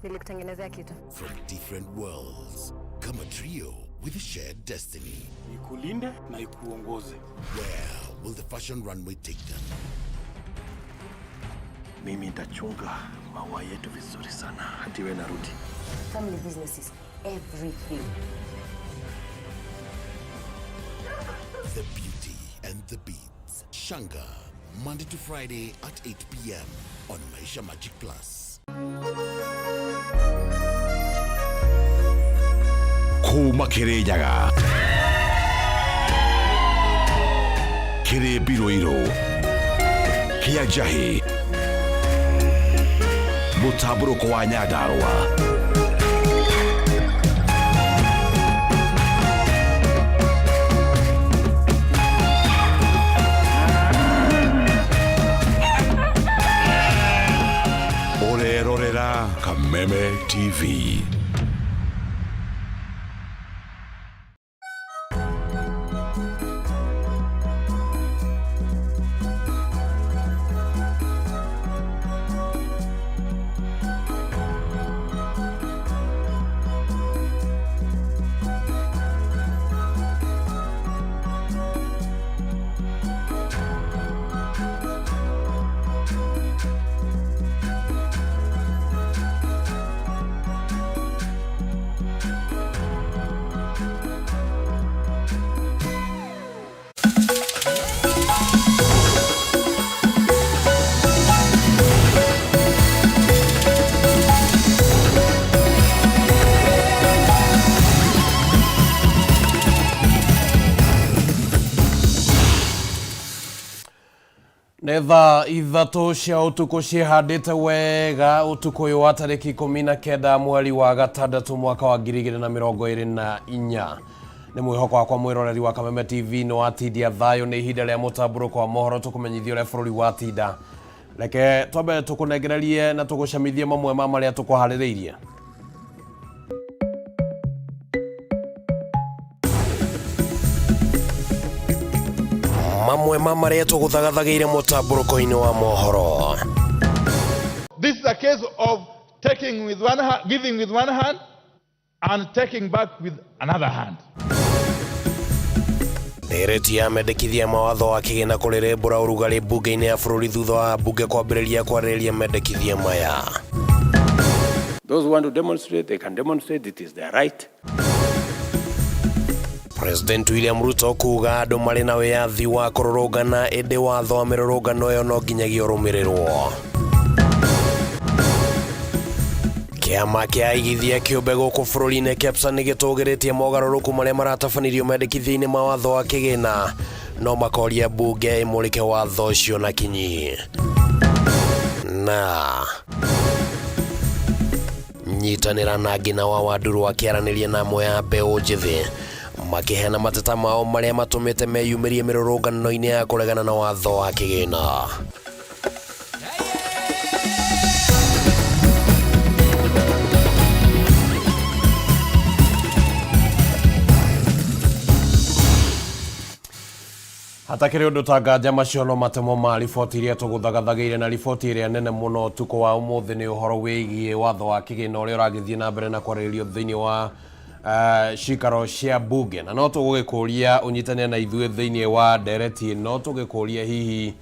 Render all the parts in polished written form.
Nilikutengenezea kitu. From different worlds come a trio with a shared destiny. Ikulinde na ikuongoze. Where will the fashion runway take them? Mimi nitachunga maua yetu vizuri sana hadi wewe narudi. Family business is everything. The Beauty and the Beats. Shanga, Monday to Friday at 8 p.m. on Maisha Magic Plus. Kuma Kirinyaga kĩrĩ mbirũirũ kĩa njahĩ mũtambũrũko wa Nyandarũa. Ũrerorera Kameme TV. Nĩ thaa 3 cia ũtukũ ciĩhandĩte wega ũtukũ ũyũ wa tarĩki 19 mweri wa gatandatũ mwaka wa 2024. Nĩ mwĩhoko wakwa mwĩroreri wa Kameme TV nĩ watindia thayũ. Nĩ ihinda rĩa mũtambũrũko wa mohoro tũkũmenyithia ũrĩa bũrũri watinda. Reke twambe tũkũnengererie na tũgũcamithie mamwe ma marĩa tũkũharĩrĩirie. Mamwe ma marĩa tũgũthagathagĩire mũtambũrũko-inĩ wa mohoro. This is a case of taking with one hand, giving with one hand and taking back with another hand. Ndereti ya mendekithia mawatho wa kĩgĩna kũrĩrĩmbũra ũrugarĩ mbunge-inĩ ya bũrũri thutha wa mbunge kwambĩrĩria kwarĩrĩria mendekithia maya. Those who want to demonstrate, they can demonstrate. It is their right. President William Ruto kuga andũ marĩ na wĩyathi wa kũrũrũngana ĩndĩ watho wa mĩrũrũngano ĩyo no nginyagia ũrũmĩrĩrwo. Kĩama kĩa aigithia kĩũmbe gũkũ bũrũri-inĩ KEPSA nĩ gĩtũgĩrĩtie mogarũrũku marĩa maratabanĩrio mendekithia-inĩ ma watho wa kĩgĩna no makoria mbunge ĩmũrĩke watho ũcio na kinyi. Na nyitanĩra na Ngina wa Wanduru akĩaranĩria na amwe a mbeũ njĩthĩ makĩheana mateta mao marĩa matũmĩte meyumĩrie mĩrũrũngano-inĩ ya kũregana na watho wa kĩgĩna. Hatakĩrĩ ũndũ ta nganja macio no matemo ma riboti iria tũgũthagathagĩire na riboti ĩrĩa nene mũno ũtukũ wa ũmũthĩ nĩ ũhoro wĩgiĩ watho wa kĩgĩna ũrĩa ũragĩthiĩ na mbere na kwarĩrĩrio thĩinĩ wa cikaro cia mbunge, na no tũgũgĩkũria ũnyitanĩre na ithuĩ thĩinĩ wa ndereti ĩno, tũgĩkũria hihi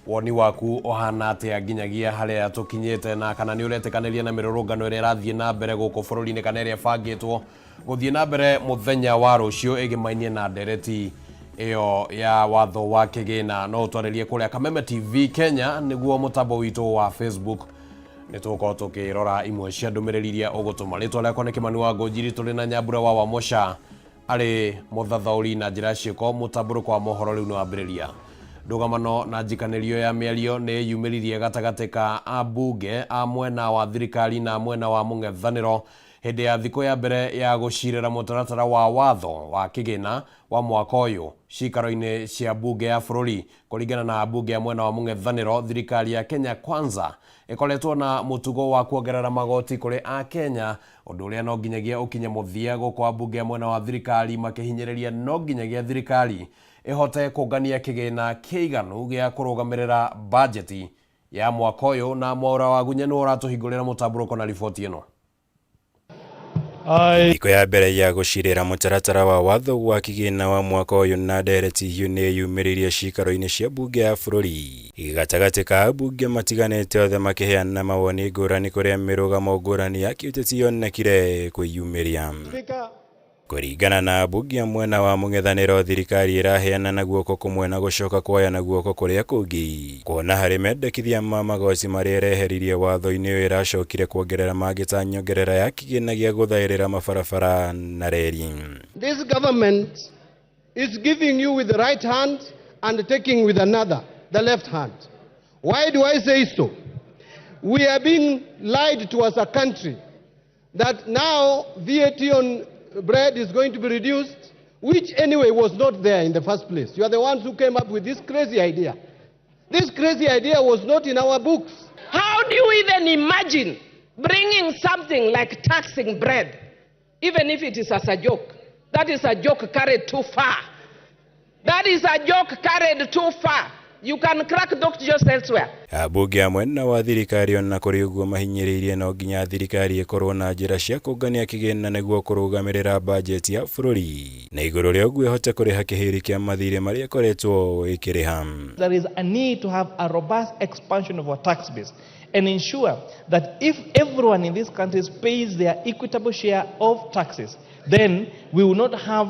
woni waku ũhana atĩa nginyagia harĩa tũkinyĩte, na kana nĩ ũretĩkanĩria na mĩrũrũngano ĩrĩa ĩrathiĩ na mbere gũkũ bũrũri-inĩ kana ĩrĩa ĩbangĩtwo gũthiĩ na mbere mũthenya wa rũciũ ĩgĩmainie na ndereti ĩyo ya watho wa kĩgĩna. No ũtwarĩrie kũrĩa Kameme TV Kenya nĩguo mũtambo witũ wa Facebook nĩ tũgũkorwo tũkĩrora imwe cia ndũmĩrĩri iria ũgũtũma. Rĩtwa rĩakwa nĩ Kĩmani wa Ngũnjiri, tũrĩ na Nyambura wa Wamũca arĩ mũthathaũri na njĩra ciĩko. Mũtambũrũko wa mohoro rĩu nĩ wambĩrĩria. Ndũgamano na njikanĩrio ya mĩario nĩ yumĩririe gatagatĩ ka ambunge a mwena wa thirikari na mwena wa mũng'ethanĩro hĩndĩ ya thikũ ya mbere ya gũcirĩra mũtaratara wa watho wa kĩgĩna wa mwaka ũyũ cikaro-inĩ cia mbunge ya bũrũri. Kũringana na ambunge a mwena wa mũng'ethanĩro, thirikari ya Kenya Kwanza ĩkoretwo na mũtugo wa kuongerera magoti kũrĩ akenya, ũndũ ũrĩa no nginyagia ũkinye mũthia, gũkũ ambunge a mwena wa thirikari makĩhinyĩrĩria no nginyagia thirikari ĩhote kũngania kĩgĩna kĩiganu gĩa kũrũgamĩrĩra bajeti ya mwaka ũyũ. Na Mwaũra wa Gunya nĩwe ũratũhingũrĩra mũtambũrũko na riboti ĩno. Thikũ ya mbere ya gũcirĩra mũtaratara wa watho wa kĩgĩna wa mwaka ũyũ na ndereti hiũ nĩ yumĩririe ciikaro-inĩ cia mbunge ya bũrũri. Gatagatĩ ka ambunge matiganĩte othe makĩheana mawoni ngũrani kũrĩa mĩrũgamo ngũrani ya kĩũteti yonekire kwĩyumĩria. Kũringana na ambunge a mwena wa mũng'ethanĩro, thirikari ĩraheana na guoko kũmwe na gũcoka kuoya na guoko kũrĩa kũngĩ, kuona harĩ mendekithia ma magoti marĩa ĩreheririe watho-inĩ ũyũ ĩracokire kuongerera mangĩ ta nyongerera ya kĩgĩna gĩa gũthaĩrĩra mabarabara na reri. This government is giving you with the right hand and taking with another, the left hand. Why do I say so? We are being lied to as a country that now VAT on bread is going to be reduced, which anyway was not there in the first place. You are the ones who came up with this crazy idea. This crazy idea was not in our books. How do you even imagine bringing something like taxing bread, even if it is as a joke? That is a joke carried too far. That is a joke carried too far. You can crack those jokes elsewhere. Ambunge a mwena wa thirikari ona kũrĩ ũguo mahinyĩrĩirie no nginya thirikari ĩkorwo na njĩra cia kũngania kĩgĩna nĩguo kũrũgamĩrĩra bajeti ya bũrũri na igũrũ rĩa ũguo ĩhote kũrĩha kĩhĩri kĩa mathirĩ marĩa ĩkoretwo ĩkĩrĩha. There is a need to have a robust expansion of our tax base and ensure that if everyone in this country pays their equitable share of taxes, then we will not have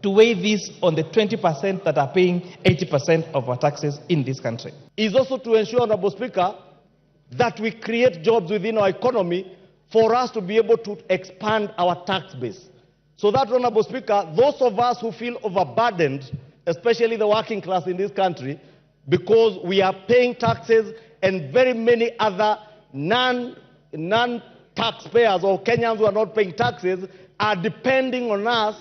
to weigh this on the 20% that are paying 80% of our taxes in this country. Is also to ensure, Honorable Speaker, that we create jobs within our economy for us to be able to expand our tax base. So that, Honorable Speaker, those of us who feel overburdened, especially the working class in this country, because we are paying taxes and very many other non-taxpayers or Kenyans who are not paying taxes are depending on us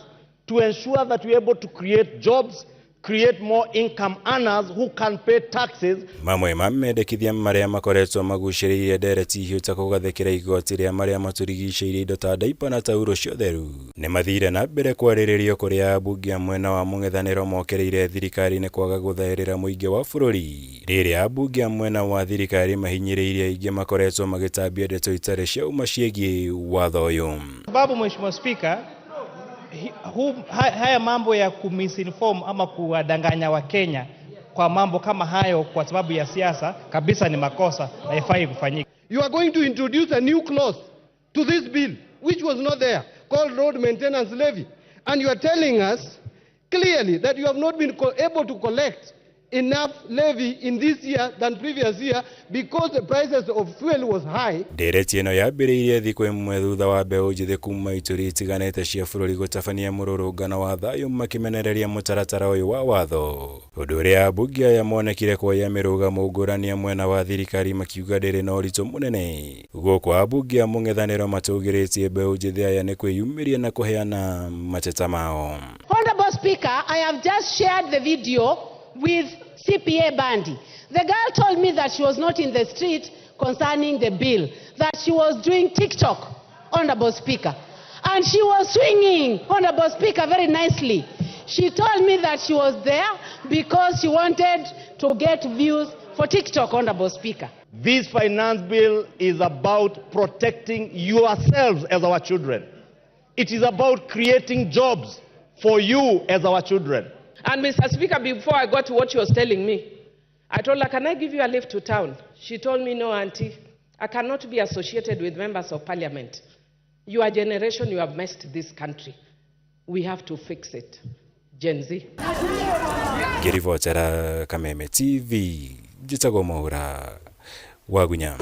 to ensure that we are able to create jobs, create more income earners who can pay taxes. Mamwe ma mendekithia marĩa makoretwo magucĩrĩirie ndereti hiũ ta kũgathĩkĩra igoti rĩa marĩa matũrigicĩirie indo ta daipa na tauro cia ũtheru nĩ mathire na mbere kwarĩrĩrio kũrĩa ambunge a mwena wa mũng'ethanĩro mokĩrĩire thirikari nĩ kwaga gũthaĩrĩra mũingĩ wa bũrũri, rĩrĩa ambunge a mwena wa thirikari mahinyĩrĩirie aingĩ makoretwo magĩtambia ndeto itarĩ cia ũma ciĩgiĩ watho ũyũ. Sababu, Mheshimiwa Spika, haya mambo ya kumisinform ama kuwadanganya Wakenya kwa mambo kama hayo kwa sababu ya siasa kabisa ni makosa na haifai kufanyika. You are going to introduce a new clause to this bill, which was not there, called road maintenance levy. And you are telling us clearly that you have not been able to collect enough levy in this year than previous year because the prices of fuel was high. Ndereti ĩno yambĩrĩirie thikũ ĩmwe thutha wa mbeũ njĩthĩ kuma ituri itiganĩte cia bũrũri gũtabania mũrũrũngano wa thayũ makĩmenereria mũtaratara ũyũ wa watho, ũndũ ũrĩa ambunge aya monekire kuoya mĩrũgamo ngũrani ya mwena wa thirikari makiuga ndĩrĩ na ũritũ mũnene. Gũkũ ambunge a mũng'ethanĩro matũgĩrĩtie mbeũ njĩthĩ aya nĩ kwĩyumĩria na kũheana mateta mao. Honorable Speaker, I have just shared the video with CPA Bandi. The girl told me that she was not in the street concerning the bill, that she was doing TikTok, Honorable Speaker. And she was swinging, Honorable Speaker, very nicely. She told me that she was there because she wanted to get views for TikTok, Honorable Speaker. This finance bill is about protecting yourselves as our children. It is about creating jobs for you as our children. And Mr. Speaker, before I got to what she was telling me, I told her, can I give you a lift to town? She told me, no, auntie, I cannot be associated with members of parliament. Your generation, you have messed this country. We have to fix it. Gen Z. Ngĩribotera Kameme TV, njĩtagwo Mwaura Wagunya.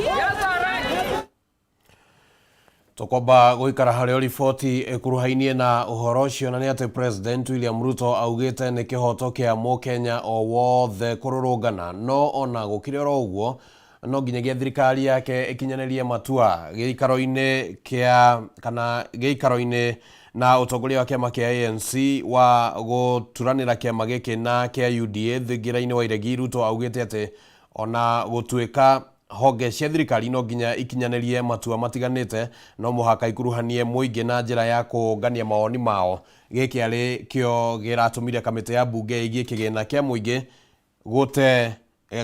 Tũkwamba gũikara harĩ o riboti ĩkuruhainie na ũhoro ũcio, na nĩ atĩ President William Ruto augĩte nĩ kĩhoto kĩa mũkenya o wothe kũrũrũngana, no ona gũkĩrĩ oro ũguo no nginyagia thirikari yake ĩkinyanĩrie matua gĩikaro-inĩ kĩa kana gĩikaro-inĩ na ũtongoria wa kĩama kĩa ANC wa gũturanĩra kĩama gĩkĩ na kĩa UDA thingira-inĩ wa iregi. Ruto augĩte atĩ ona gũtuĩka honge cia thirikari no nginya ikinyanĩrie matua matiganĩte, no mũhaka ikuruhanie mũingĩ na njĩra ya kũngania mawoni mao. Gĩkĩ arĩ kĩo gĩratũmire kamĩtĩ ya mbunge ĩgiĩ kĩgĩna kĩa mũingĩ gũte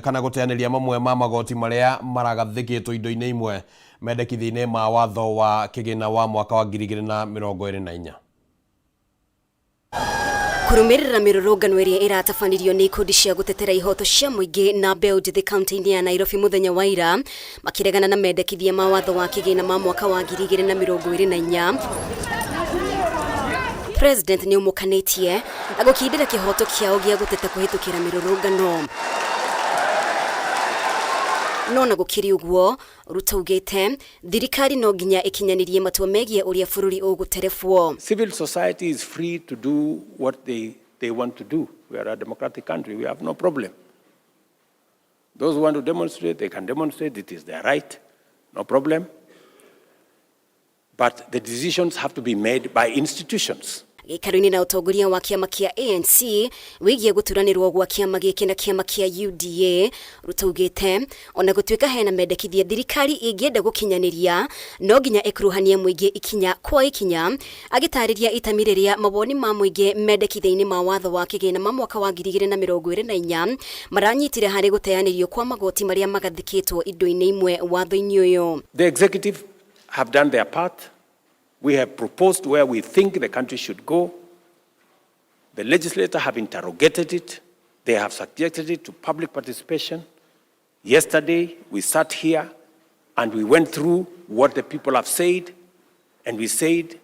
kana gũteanĩria mamwe ma magoti marĩa maragathĩkĩtwo indo-inĩ imwe. mendekithia-inĩ ma watho wa kĩgĩna wa mwaka wa 2024. Kũrũmĩrĩra mĩrũrũngano ĩrĩa ĩratabanirio nĩ ikundi cia gũtetera ihoto cia mũingĩ na mbeũ njĩthĩ kaunti-inĩ ya Nairobi mũthenya wa ira makĩregana na mendekithia ma watho wa kĩgĩna ma mwaka wa 2024. President nĩ ũmũkanĩtie na gũkindĩra kĩhoto kĩao gĩa gũteta kũhĩtũkĩra mĩrũrũngano. No na gũkĩrĩ ũguo, Ruto augĩte thirikari no nginya ĩkinyanĩrie matua megiĩ ũrĩa bũrũri ũgũterebwo. Civil society is free to do what they want to do. We are a democratic country. We have no problem. Those who want to demonstrate, they can demonstrate. It is their right. No problem. But the decisions have to be made by institutions. Gĩikaro-inĩ na ũtongoria wa kĩama kĩa ANC wĩgiĩ gũturanĩrwo gwa kĩama gĩkĩ na kĩama kĩa UDA, Ruto augĩte ona gũtuĩka hena mendekithia thirikari ĩngĩenda gũkinyanĩria no nginya ĩkuruhanie mũingĩ ikinya kwa ikinya, agĩtarĩria itemi rĩrĩa mawoni ma mũingĩ mendekithia-inĩ ma watho wa kĩgĩna ma mwaka wa 2024 maranyitire harĩ gũteanĩrio kwa magoti marĩa magathĩkĩtwo indo-inĩ imwe watho-inĩ ũyũ. The executive have done their part. We have proposed where we think the country should go. The legislature have interrogated it. They have subjected it to public participation. Yesterday, we sat here and we went through what the people have said, and we said,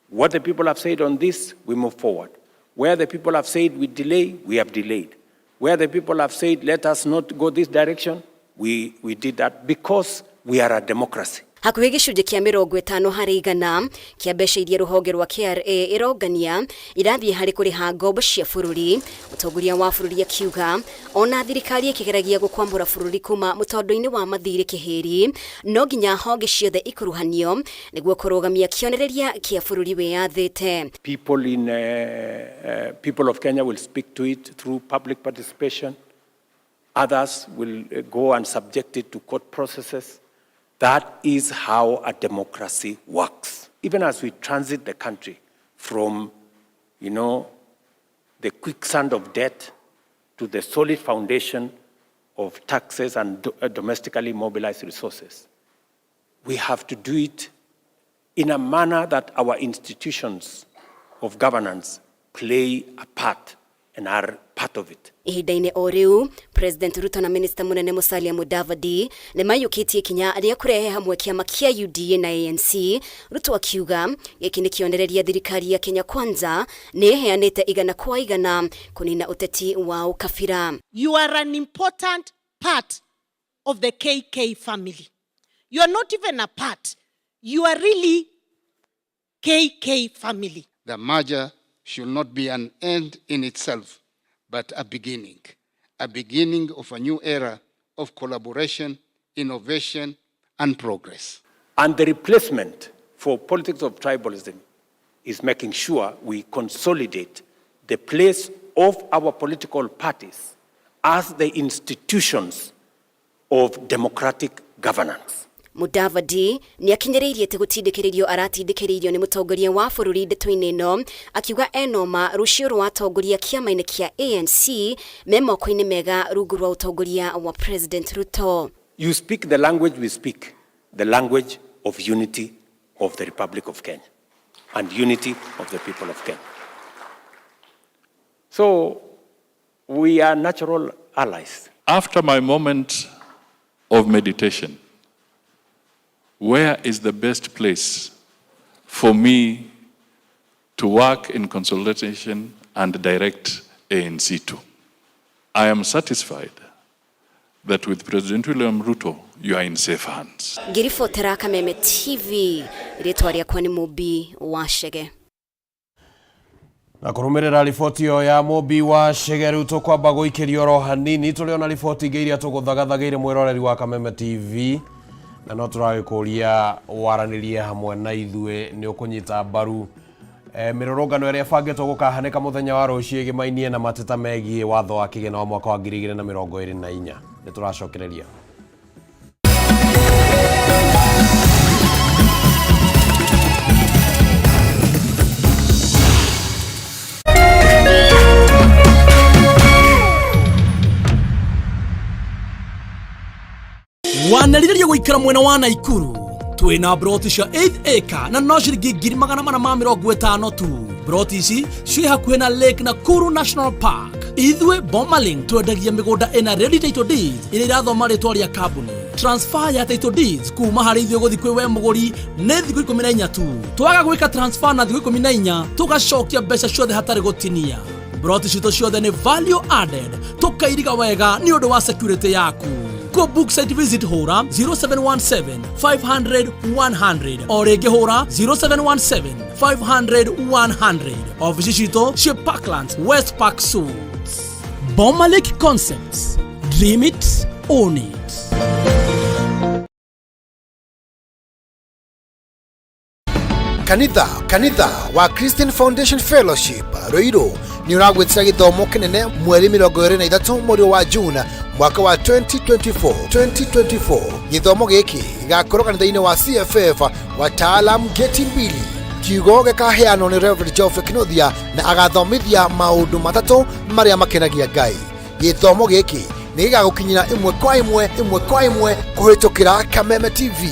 what the people have said on this, we move forward. Where the people have said we delay, we have delayed. Where the people have said, let us not go this direction, we did that because we are a democracy. Hakuhĩ gĩcunjĩ kĩa 50% kĩa mbeca iria rũhonge rwa KRA ĩrongania irathiĩ harĩ kũrĩha ngombo cia bũrũri. Mũtongoria wa bũrũri akiuga ona thirikari ĩkĩgeragia gũkwamũra bũrũri kuma mũtondo-inĩ wa mathirĩ kĩhĩri, no nginya honge ciothe ikuruhanio nĩguo kũrũgamia kĩonereria kĩa bũrũri wĩyathĩte. People of Kenya will speak to it through public participation. Others will go and subject it to court processes. That is how a democracy works. Even as we transit the country from the quicksand of debt to the solid foundation of taxes and domestically mobilized resources, we have to do it in a manner that our institutions of governance play a part and are part of it. Ihinda-inĩ o rĩu, President Ruto na Minister Munene Musalia Mudavadi nĩ maiyũkĩtie ikinya rĩa kũrehe hamwe kĩama kĩa UDA na ANC. Ruto akiuga gĩkĩ nĩ kĩonereria thirikari ya Kenya Kwanza nĩ ĩheanĩte 100% kũnina ũteti wa ũkabira. You are an important part of the KK family. You are not even a part. You are really KK family. The merger should not be an end in itself, but a beginning. A beginning of a new era of collaboration, innovation, and progress. And the replacement for politics of tribalism is making sure we consolidate the place of our political parties as the institutions of democratic governance. Mudavadi nĩ akinyĩrĩirie atĩ gũtindĩkĩrĩrio aratindĩkĩrĩirio nĩ mũtongoria wa bũrũri ndeto-inĩ ĩno, akiuga enoma rũciũ rwa atongoria kĩama-inĩ kĩa ANC me moko-inĩ mega rungu rwa ũtongoria wa President Ruto. You speak the language we speak, the language of unity of the Republic of Kenya and unity of the people of Kenya. So we are natural allies. After my moment of meditation, where is the best place for me to work in consultation and direct ANC to? I am satisfied that with President William Ruto, you are in safe hands. Ngĩribotera Kameme TV, rĩtwa rĩakwa nĩ Mũmbi wa Chege. Na kũrũmĩrĩra riboti ĩyo ya Mũmbi wa Chege, rĩu tũkwamba gũikĩrio oro hanini tũrĩ ona riboti ingĩ iria tũgũthagathagĩire mwĩroreri wa Kameme TV, na no tũragĩkũria waranĩrie hamwe na ithuĩ nĩ ũkũnyita mbaru mĩrũrũngano ĩrĩa ĩbangĩtwo gũkahanĩka mũthenya wa rũciũ ĩgĩmainie na mateta megiĩ watho wa kĩgĩna wa mwaka wa 2024. Nĩ tũracokereria. Wanarĩrĩria gũikara mwena wa Naikuru Twĩna broti cia 8 acre na no ciringi 450,000 tu. Broti ici ciĩ hakuhĩ na Lake Nakuru National Park. Ithuĩ Bomalink twendagia mĩgũnda ĩna ready title deeds iria irathoma rĩtwa rĩa kambuni. Transfer ya title deeds kuma harĩ ithuĩ gũthiĩ kwĩ we mũgũri nĩ thikũ 14 tu. Twaga gwĩka transfer na thikũ 14 tũgacokia mbeca ciothe hatarĩ gũtinia. Broti citũ ciothe nĩ value added, tũkairiga wega nĩ ũndũ wa security yaku. Kũ book site visit hũra 0717 500 100, o rĩngĩ hũra 0717 500 100. Ofici citũ ciĩ Parklands, West Park Suites. Bomalik Concepts, dream it, own it. Kanitha wa Christian Foundation Fellowship Ruiru nĩ ũragwĩtĩra gĩthomo kĩnene mweri 23 mweri wa June mwaka wa 2024 2024. Gĩthomo gĩkĩ gĩgakorwo kanitha-inĩ wa CFF wataalam geti mbili. Kiugo gĩkaheanwo nĩ Reverend Geoffrey Kinuthia na agathomithia maũndũ matatũ marĩa makenagia Ngai. Gĩthomo gĩkĩ nĩ gĩgagũkinyĩra ĩmwe kwa ĩmwe ĩmwe kwa ĩmwe kũhĩtũkĩra Kameme TV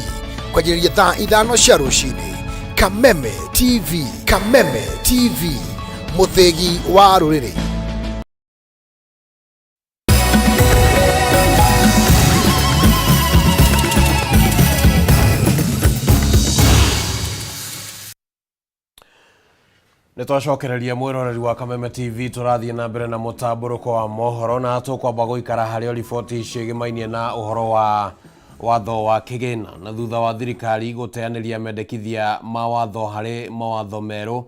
kwanjĩrĩria thaa 5 cia rũcinĩ. Kameme TV, Kameme TV, mũthĩgi wa rũrĩrĩ. Nĩ twacokereria mwĩroreri wa Kameme TV, tũrathiĩ na mbere na mũtambũrũko wa mohoro na tũkwamba gũikara harĩ o riboti ciĩgĩmainie na ũhoro wa watho wa kĩgĩna. Na thutha wa thirikari gũteanĩria mendekithia ma watho harĩ mawatho merũ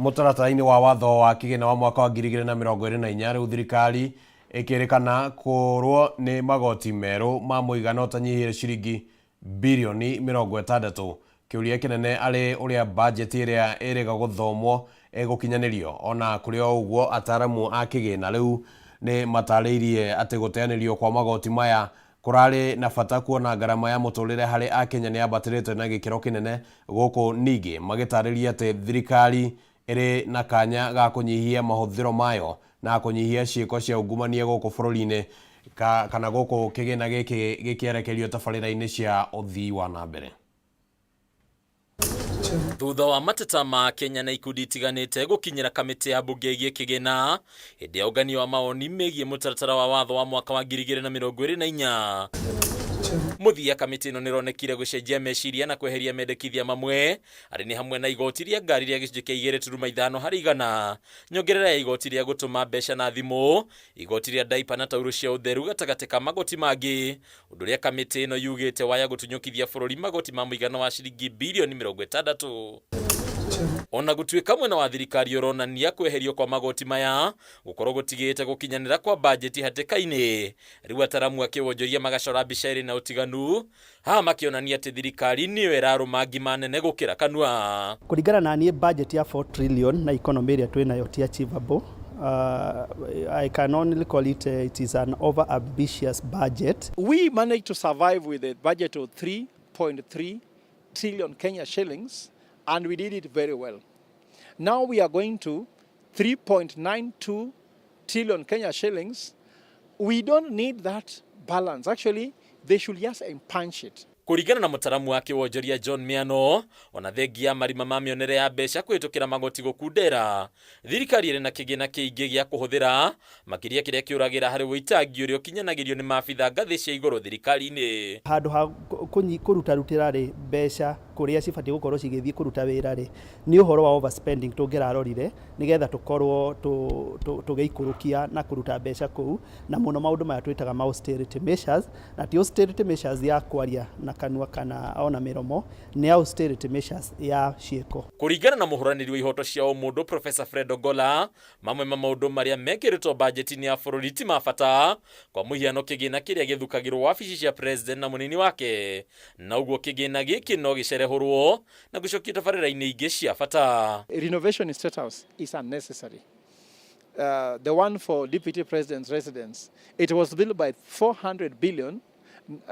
mũtaratara-inĩ wa watho wa kĩgĩna wa mwaka wa 2024, rĩu thirikari ĩkĩrĩkana kũrwo nĩ magoti merũ ma mũigana ũtanyihĩire ciringi birioni 60. Kĩũria kĩnene arĩ ũrĩa bajeti ĩrĩa ĩrĩga gũthomwo ĩgũkinyanĩrio. Ona kũrĩ o ũguo, ataramu a kĩgĩna rĩu nĩ matarĩirie atĩ gũteanĩrio kwa magoti maya kũrarĩ na bata, kuona ngarama ya mũtũrĩre harĩ akenya nĩ yambatĩrĩte na gĩkĩro kĩnene. Gũkũ ningĩ magĩtarĩria atĩ thirikari ĩrĩ na kanya ga kũnyihia mahũthĩro mayo na kũnyihia ciĩko cia ungumania gũkũ bũrũri-inĩ kana gũkũ kĩgĩna gĩkĩ gĩkĩerekerio tabarĩra-inĩ cia ũthii wa na mbere. Thutha wa mateta ma Kenya na ikundi itiganĩte gũkinyĩra kamĩtĩ ya mbunge ĩgiĩ kĩgĩna hĩndĩ ya ũngania wa mawoni megiĩ mũtaratara wa watho wa mwaka wa 2024, mũthia kamĩtĩ ĩno nĩronekire gũcenjia meciria na kweheria mendekithia mamwe, arĩ nĩ hamwe na igoti rĩa ngari rĩa gĩcunjĩ kĩa 2.5 harĩ igana, nyongerera ya igoti rĩa gũtũma mbeca na thimũ, igoti rĩa daipa na taurũ cia ũtheru, gatagatĩ ka magoti mangĩ, ũndũ ũrĩa kamĩtĩ ĩno yugĩte waya gũtunyũkithia bũrũri magoti ma mũigana wa ciringi birioni 60. Ona gũtuĩka mwena wa thirikari ũronania kweherio kwa magoti maya gũkorwo gũtigĩte gũkinyanĩra kwa bajeti hatĩka-inĩ, rĩu ataramu a kĩwonjoria magacora mbica ĩrĩ na ũtiganu haha, makĩonania atĩ thirikari nĩyo ĩrarũma ngima nene gũkĩra kanua. Kũringana na niĩ, budget ya 4 trillion na economy ĩrĩa twĩ nayo ti achievable. I can only call it it is an over ambitious budget. We managed to survive with a budget of 3.3 trillion Kenya shillings, and we did it very well. Now we are going to 3.92 trillion Kenya shillings. We don't need that balance. Actually, they should just punch it. Kũringana na mũtaramu wa kĩwonjoria John Miano, ona thengia ya marima ma mĩonere ya mbeca kũhĩtũkĩra magoti gũkundera, thirikari ĩrĩ na kĩgĩna kĩingĩ gĩa kũhũthĩra, makĩria kĩrĩa kĩũragĩra harĩ wĩitangi ũrĩa ũkinyanagĩrio nĩ maabitha ngathĩ cia igũrũ thirikari-inĩ. Handũ ha kũrutarutĩra rĩ mbeca kũrĩa cibatiĩ gũkorwo cigĩthiĩ kũruta wĩra rĩ, nĩ ũhoro wa overspending tũngĩrarorire nĩgetha tũkorwo tũgĩikũrũkia na kũruta mbeca kũu, na mũno maũndũ maya twĩtaga ma austerity measures. Na ti austerity measures ya kwaria na kanua kana ona mĩromo, nĩ austerity measures ya ciĩko. Kũringana na mũhũranĩri wa ihoto cia ũmũndũ Professor Fred Ogola, mamwe ma maũndũ marĩa mekĩrĩtwo bajeti-inĩ ya bũrũri ti ma bata, kwa mũhiano kĩgĩna kĩrĩa gĩthukagĩrwo wabici cia president na mũnini wake, na ũguo kĩgĩna gĩkĩ no gĩcerehũrwo na gũcokio tabarĩra-inĩ ingĩ cia bata. Renovation in State House is unnecessary. The one for Deputy President's residence, it was built by 400 billion,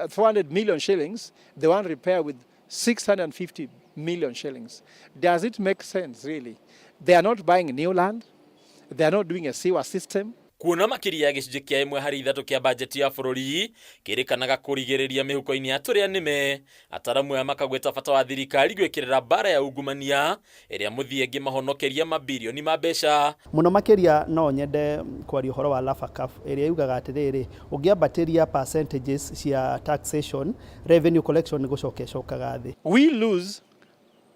400 million shillings, the one repaired with 650 million shillings. Does it make sense, really? They are not buying new land. They are not doing a sewer system. Kuona makĩria ya gĩcunjĩ kĩa 1 harĩ 3 kĩa bajeti ya bũrũri kĩrĩkanaga kũrigĩrĩria mĩhuko-inĩ ya tũrĩa nĩme, ataramu aya makagweta bata wa thirikari gwĩkĩrĩra mbara ya ungumania ĩrĩa mũthia ĩngĩmahonokeria mabirioni ma mbeca. Mũno makĩria no nyende kwaria ũhoro wa Laffer Curve ĩrĩa yugaga atĩrĩrĩ, ũngĩambatĩria percentages cia taxation, revenue collection gũcoka ĩcokaga thĩ. We lose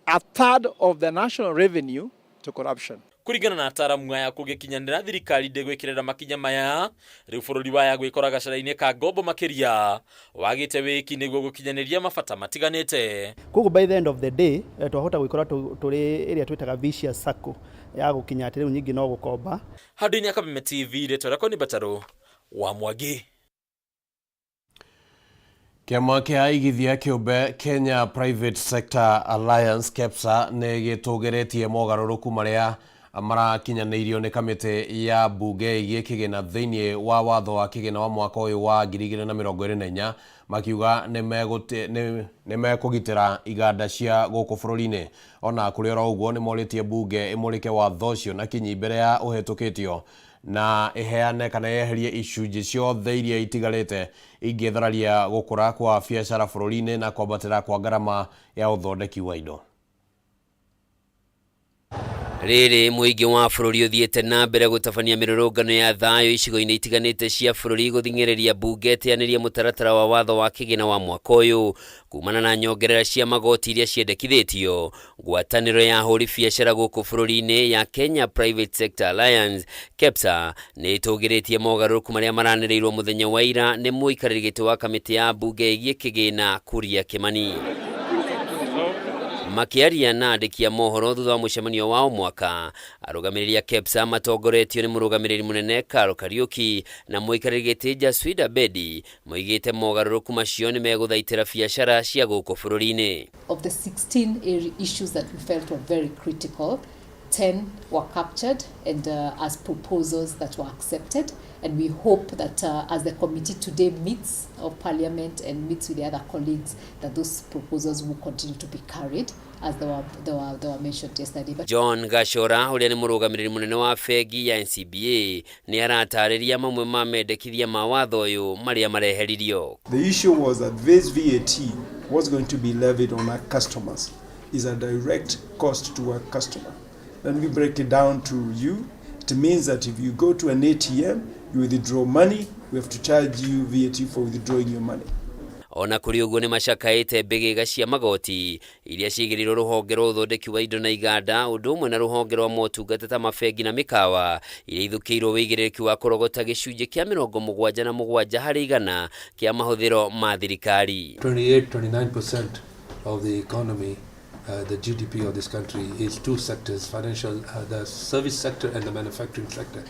a third of the national revenue to corruption. Kũringana na ataramu aya, kũngĩkinyanĩra thirikari ndĩgwĩkĩrĩra makinya maya, rĩu bũrũri waya gwĩkora gacĩra-inĩ ka ngombo makĩria wagĩte wĩki nĩguo gũkinyanĩria mabata matiganĩte. Koguo by the end of the day twahota gwĩkora tũrĩ ĩrĩa twĩtaga vicious circle ya gũkinya atĩ rĩu nyingĩ no gũkomba. Handũ-inĩ ya Kameme TV, rĩtwa rĩakwa nĩ Mbatarũ wa Mwangi. Kĩama kĩa aigithia kĩũmbe Kenya Private Sector Alliance KEPSA nĩ gĩtũgĩrĩtie mogarũrũku marĩa marakinyanĩirio nĩ kamĩtĩ ya mbunge ĩgiĩ kĩgĩna thĩinĩ wa watho wa kĩgĩna wa mwaka ũyũ wa 2024, makiuga nĩ mekũgitĩra iganda cia gũkũ bũrũri-inĩ. Ona kũrĩ oro ũguo, nĩ morĩtie mbunge ĩmũrĩke watho ũcio na kinyi mbere ya ũhetũkĩtio na ĩheane kana yeherie icunjĩ ciothe iria itigarĩte ingĩthararia gũkũra kwa biacara bũrũri-inĩ na kwambatĩra kwa ngarama ya ũthondeki wa indo. Rĩrĩ mũingĩ wa bũrũri ũthiĩte na mbere gũtabania mĩrũrũngano ya thayũ icigo-inĩ itiganĩte cia bũrũri gũthing'ĩrĩria mbunge ĩteanĩrie mũtaratara wa watho wa kĩgĩna wa mwaka ũyũ kumana na nyongerera cia magoti iria ciendekithĩtio, ngwatanĩro ya ahũri biacara gũkũ bũrũri-inĩ ya Kenya Private Sector Alliance KEPSA nĩ ĩtũgĩrĩtie mogarũrũku marĩa maranĩrĩirwo mũthenya wa ira nĩ mũikarĩri gĩtĩ wa kamĩtĩ ya mbunge ĩgiĩ kĩgĩna Kuria Kimani. Makĩaria na andĩki a mohoro thutha wa mũcemanio wa o mwaka, arũgamĩrĩri a KEPSA matongoretio nĩ mũrũgamĩrĩri mũnene Carol Kariuki na mũikarĩri gĩtĩ Jaswida Bedi moigĩte mogarũrũku macio nĩ megũthaitĩra biacara cia gũkũ bũrũri-inĩ. Of the 16 issues that we felt were very critical, 10 were captured and as proposals that were accepted. And we hope that as the committee today meets of Parliament and meets with the other colleagues, that those proposals will continue to be carried as they were mentioned yesterday. But John Gachora ũrĩa nĩ mũrũgamĩrĩri mũnene wa bengi ya NCBA nĩ aratarĩria mamwe ma mendekithia ma watho ũyũ marĩa mareheririo. The issue was that this VAT was going to be levied on our customers is a direct cost to our customer. Let me break it down to you. It means that if you go to an ATM, you withdraw money, we have to charge you VAT for withdrawing your money. Ona kũrĩ ũguo, nĩ macakaĩte mbĩgĩga cia magoti iria cigĩrĩirwo rũhonge rwa ũthondeki wa indo na iganda, ũndũ ũmwe na rũhonge rwa motungata ta mabengi na mĩkawa, iria ithũkĩirwo wĩigĩrĩrĩki wa kũrogota gĩcunjĩ kĩa 77% kĩa mahũthĩro ma thirikari. 28, 29% of the economy, the GDP of this country is two sectors, financial, the service sector and the manufacturing sector.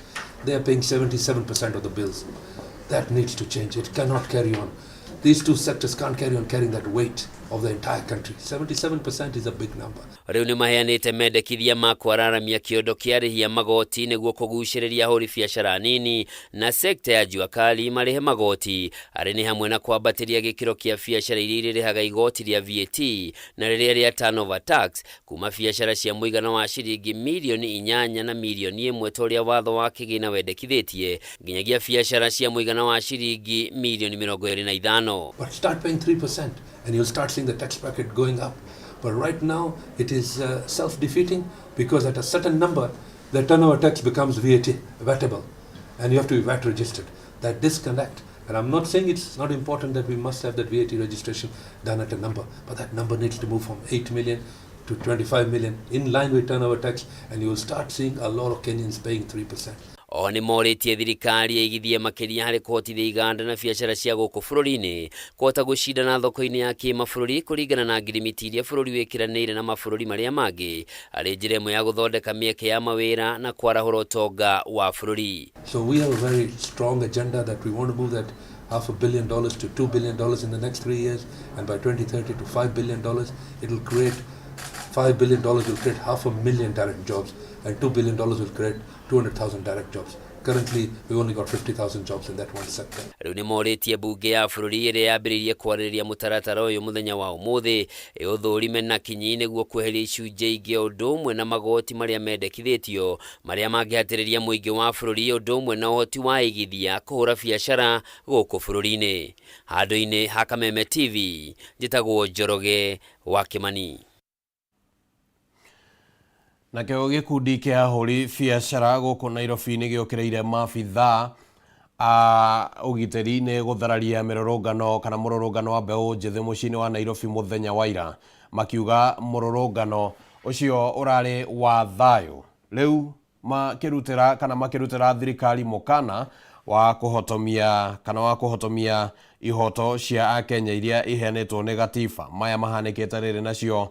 They are paying 77% of the bills. That needs to change. It cannot carry on. These two sectors can't carry on carrying that weight of the entire country. 77% is a big number. Rĩu nĩ maheanĩte mendekithia ma kwararamia kĩondo kĩa arĩhi a magoti nĩguo kũgucĩrĩria ahũri biacara nini na sekta ya jua kali marĩhe magoti, arĩ nĩ hamwe na kwambatĩria gĩkĩro kĩa biacara iria irĩrĩhaga igoti rĩa VAT na rĩrĩa rĩa turnover tax kuma biacara cia mũigana wa ciringi mirioni 8 na mirioni 1 ta ũrĩa watho wa kĩgĩna wendekithĩtie nginyagia biacara cia mũigana wa ciringi mirioni 25. But start paying 3% and you'll start seeing the tax bracket going up. But right now it is self-defeating because at a certain number, the turnover tax becomes VAT, VATable, and you have to be VAT registered. That disconnect, and I'm not saying it's not important that we must have that VAT registration done at a number, but that number needs to move from 8 million to 25 million in line with turnover tax, and you will start seeing a lot of Kenyans paying 3%. O nĩ morĩtie thirikari ĩigithie makĩria harĩ kũhotithia iganda na biacara cia gũkũ bũrũri-inĩ kũhota gũcindana thoko-inĩ ya kĩmabũrũri kũringana na ngirimiti iria bũrũri wĩkĩranĩire na mabũrũri marĩa mangĩ, arĩ njĩra ĩmwe ya gũthondeka mĩeke ya mawĩra na kwarahũra ũtonga wa bũrũri. So we have a very strong agenda that we want to move that $500 million to $2 billion in the next 3 years, and by 2030 to $5 billion. It will create $5 billion will create half a million direct jobs, and $2 billion will create 200,000 direct jobs. Currently, we've only got 50,000 jobs in that one sector. Rĩu nĩ morĩtie mbunge ya bũrũri ĩrĩa yambĩrĩirie kwarĩrĩria mũtaratara ũyũ mũthenya wa ũmũthĩ ĩũthũrime na kinyi nĩguo kweheria icunjĩ ingĩ o ũndũ ũmwe na magoti marĩa mendekithĩtio marĩa mangĩhatĩrĩria mũingĩ wa bũrũri ũndũ ũmwe na ũhoti wa aigithia kũhũra biacara gũkũ bũrũri-inĩ. Handũ-inĩ ha Kameme TV, njĩtagwo Njoroge wa Kĩmani. Nakĩo gĩkundi kĩa ahũri biacara gũkũ Nairobi nĩ gĩũkĩrĩire maabithaa a ũgitĩri nĩ gũthararia mĩrũrũngano kana mũrũrũngano wa mbeũ njĩthĩ mũciĩ-inĩ wa Nairobi mũthenya wa ira, makiuga mũrũrũngano ũcio ũrarĩ wa thayũ. Rĩu makĩrutĩra kana makĩrutĩra thirikari mũkana wa kũhotomia kana wa kũhotomia ihoto cia akenya iria iheanĩtwo nĩ gatiba. Maya mahanĩkĩte rĩrĩ nacio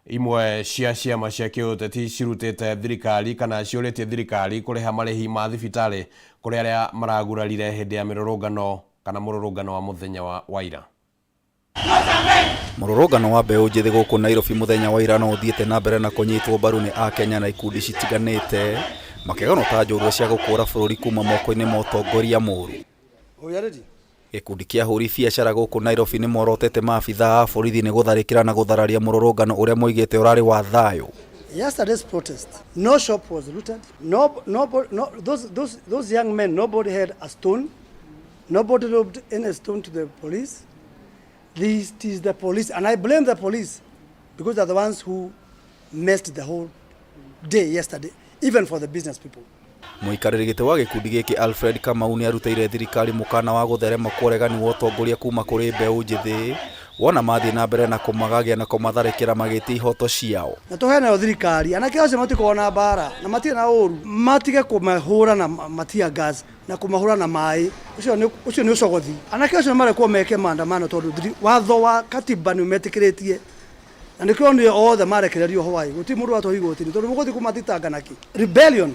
imwe cia ciama cia kĩũteti cirutĩte thirikari kana ciũrĩtie thirikari kũrĩha marĩhi ma thibitarĩ kũrĩ arĩa maragurarire hĩndĩ ya mĩrũrũngano kana mũrũrũngano wa mũthenya wa ira. Mũrũrũngano wa mbeũ njĩthĩ gũkũ Nairobi mũthenya wa ira no ũthiĩte na mbere na kũnyitwo mbaru nĩ akenya na ikundi citiganĩte makĩganwo ta njorua cia gũkũra bũrũri kuma moko-inĩ ma ũtongoria mũru. Gĩkundi kĩa ahũri biacara gũkũ Nairobi nĩ morotete maabithaa a borithi nĩ gũtharĩkĩra na gũthararia mũrũrũngano ũrĩa moigĩte ũrarĩ wa thayũ. Yesterday's protest, no shop was looted, no, no, no, those young men, nobody had a stone, nobody robbed any stone to the police. This is the police, and I blame the police because they're the ones who messed the whole day yesterday, even for the business people. Mũikarĩri gĩtĩ wa gĩkundi gĩkĩ Alfred Kamau nĩ arutĩire thirikari mũkana wa gũtherema kwa ũregani wa ũtongoria kuma kũrĩ mbeũ njĩthĩ wona mathiĩ na mbere na kũmagagia na kũmatharĩkĩra magĩtia ihoto ciao. Na tũhe nayo thirikari, anake acio matikoragwo na mbara na matirĩ na ũru, matige kũmahũra na matia gas na kũmahũra na maĩ, ũcio nĩ ũcogothi. Anake acio marekwo meke maandamano tondũ watho wa katiba nĩ ũmetĩkĩrĩtie, na nĩkĩo nĩ othe marekererio Hawaii, gũtirĩ mũndũ watwarwo igoti-inĩ tondũ mũgũthiĩ kũmathitanga nakĩ. Rebellion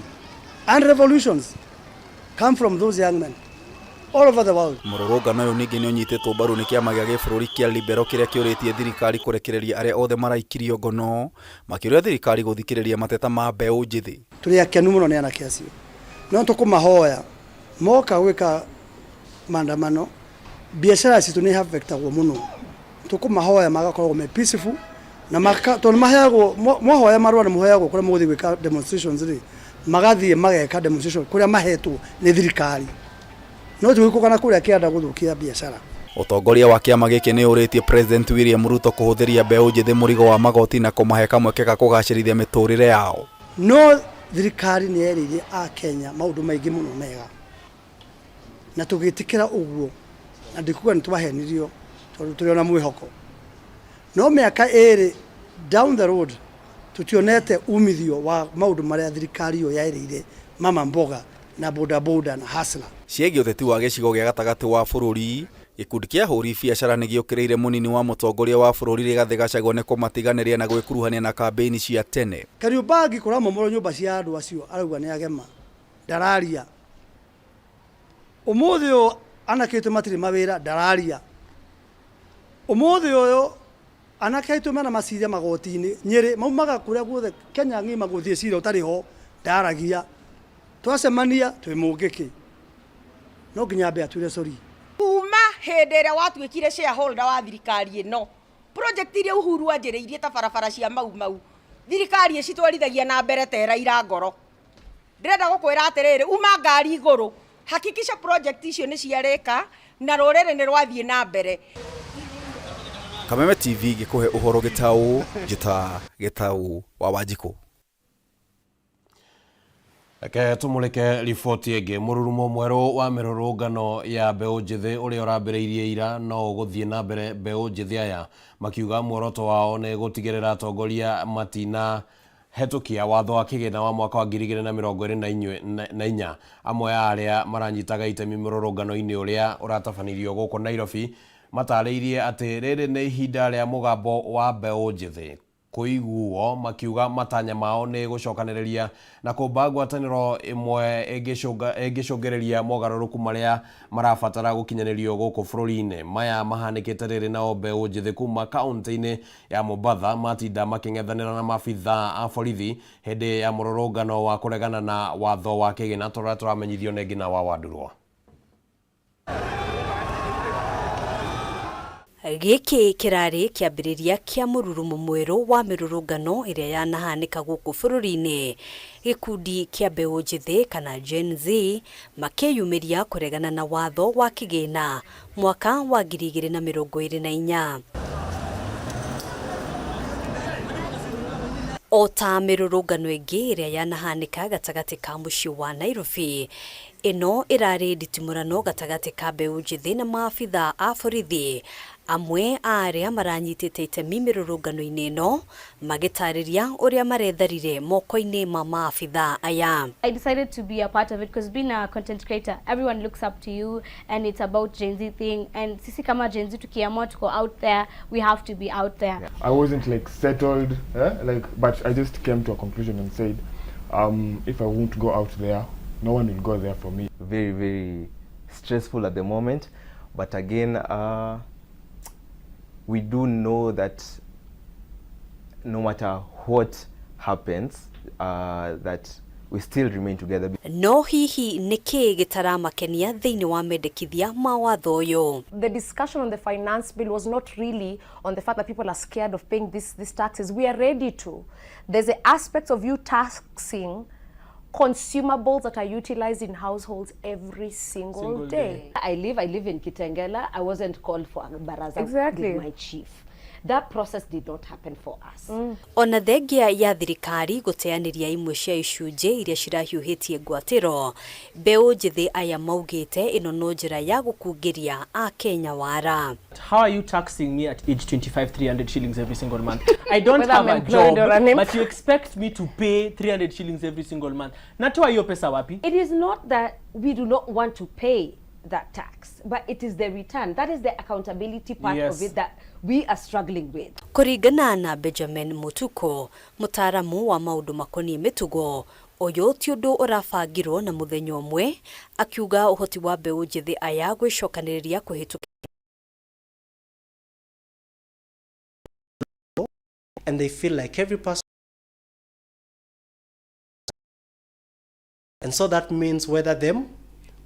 and revolutions come from those young men all over the world. Mũrũrũngano ũyũ ningĩ nĩ ũnyitĩtwo mbaru nĩ kĩama gĩa gĩbũrũri kĩa Liberal kĩrĩa kĩũrĩtie thirikari kũrekereria arĩa othe maraikirio ngono, makĩũria thirikari gũthikĩrĩria mateta ma mbeũ njĩthĩ. Tũrĩ akenu mũno nĩ anake acio, no tũkũmahoya moka gwĩka maandamano, biacara citũ nĩ affectagwo mũno, tũkũmahoya magakoragwo me peaceful na tondũ maheagwo mwahoya marũa nĩ mũheagwo kũrĩa mũgũthiĩ gwĩka demonstrations rĩ, magathiĩ mageka demonstration kũrĩa mahetwo nĩ thirikari, no ti gũikũrũka na kũrĩa kĩanda gũthũkia biacara. Ũtongoria wa kĩama gĩkĩ nĩ ũrĩtie President William Ruto kũhũthĩria mbeũ njĩthĩ mũrigo wa magoti na kũmahe kamweke ga kũgacĩrithia mĩtũrĩre yao. No thirikari nĩ yerĩire a Kenya maũndũ maingĩ mũno mega na tũgĩtĩkĩra ũguo, na ndikuga nĩ twahenirio tondũ tũrĩ ona mwĩhoko, no mĩaka ĩrĩ down the road tũtionete umithio wa maũndũ marĩa thirikari ĩyo yerĩire mama mboga na boda boda na hustler. Ciĩgiĩ ũteti wa gĩcigo gĩa gatagatĩ wa bũrũri, gĩkundi kĩa ahũri biacara nĩ gĩũkĩrĩire mũnini wa mũtongoria wa bũrũri Rigathĩ Gachagua nĩ kũmatiganĩria na gwĩkuruhania na kambĩini cia tene. Kariobangi kũramomorwo nyũmba cia andũ acio arauga nĩ agema, ndararia. Ũmũthĩ ũyũ anake aitũ matirĩ mawĩra, ndararia. Ũmũthĩ ũyũ anake aitũ mena macira magoti-inĩ Nyĩrĩ, maumaga kũrĩa guothe Kenya ng'ima gũthiĩ cira ũtarĩ ho, ndaragia. Twacemania twĩ mũngĩkĩ, no nginya ambe atwĩre sorry. Kuma hĩndĩ ĩrĩa watuĩkire shareholder wa thirikari ĩno, project iria Uhuru anjĩrĩirie ta barabara cia Mau Mau, thirikari ĩcitwarithagia na mbere ta ĩraira ngoro. Ndĩrenda gũkwĩra atĩrĩrĩ, uma ngari igũrũ, hakikisha project icio nĩ ciarĩka na rũrĩrĩ nĩ rwathiĩ na mbere. Kameme TV gĩkũhe ũhoro gĩtaũ, njĩta gĩtaũ wa Wanjikũ. Reke tũmũrĩke riboti ĩngĩ. Mũrurumo mwerũ wa mĩrũrũngano ya mbeũ njĩthĩ ũrĩa ũrambĩrĩirie ira no ũgũthiĩ na mbere mbeũ njĩthĩ aya makiuga muoroto wao nĩ gũtigĩrĩra atongoria matina hetũkia watho wa kĩgĩna wa mwaka wa 2024. Amwe a arĩa maranyitaga itemi mũrũrũngano-inĩ ũrĩa ũratabanirio gũkũ Nairobi matarĩirie atĩ rĩrĩ nĩ ihinda rĩa mũgambo wa mbeũ njĩthĩ. Kũiguo makiuga matanya mao nĩ gũcokanĩrĩria na kũmba ngwatanĩro ĩmwe ĩngĩcũngĩrĩria mogarũrũku marĩa marabatara gũkinyanĩrio gũkũ bũrũri-inĩ. Maya mahanĩkĩte rĩrĩ nao mbeũ njĩthĩ kuma kaũntĩ-inĩ ya Mombatha matinda makĩng'ethanĩra na maabithaa a borithi hĩndĩ ya mũrũrũngano wa kũregana na watho wa kĩgĩna ta ũrĩa tũramenyithio nĩ Ngina wa Wandurwa. Gĩkĩ kĩrarĩ kĩambĩrĩria kĩa mũrurumo mwerũ wa mĩrũrũngano ĩrĩa yanahanĩka gũkũ bũrũri-inĩ. Gĩkundi kĩa mbeũ njĩthĩ kana Gen Z makĩyumĩria kũregana na watho wa kĩgĩna mwaka wa 2024. O ta mĩrũrũngano ĩngĩ ĩrĩa yanahanĩka gatagatĩ ka mũciĩ wa Nairobi, ĩno ĩrarĩ nditimũrano gatagatĩ ka mbeũ njĩthĩ na maabithaa a borithi. Amwe a arĩa maranyitĩte itemi mĩrũrũngano-inĩ ĩno magĩtarĩria ũrĩa maretharire moko-inĩ ma maabithaa aya. I decided to be a part of it because being a content creator, everyone looks up to you and it's about Gen Z thing. And sisi kama Gen Z tukiamua to go out there, we have to be out there. I wasn't like settled, like, but I just came to a conclusion and said, if I won't go out there, no one will go there for me. Very, very stressful at the moment, but again, we do know that no matter what happens, that we still remain together. No hihi nĩkĩĩ gĩtaramakenia thĩinĩ wa mendekithia ma watho ũyũ? The discussion on the finance bill was not really on the fact that people are scared of paying these taxes. We are ready to. There's an aspect of you taxing consumables that are utilized in households every single day. I live in Kitengela. I wasn't called for a baraza Exactly. with my chief. That process did not happen for us. Ona thengia ya thirikari gũteanĩria imwe cia icunjĩ iria cirahiũhĩtie ngwatĩro, mbeũ njĩthĩ aya maugĩte ĩno no njĩra ya gũkungĩria Akenya wara. How are you taxing me at age 25, 300 shillings every single month? I don't Whether have I'm a employed job, or unemployed. but you expect me to pay 300 shillings every single month. Natoa hiyo pesa wapi? It is not that we do not want to pay that tax, but it is the return. That is the accountability part of it that we are struggling with. Kũringana na Benjamin Mutuko, mũtaaramu wa maũndũ makoniĩ mĩtugo, ũyũ ti ũndũ ũrabangirwo na mũthenya ũmwe, akiuga ũhoti wa mbeũ njĩthĩ aya gwĩcokanĩrĩria kũhĩtũkĩra And they feel like every person, and so that means whether them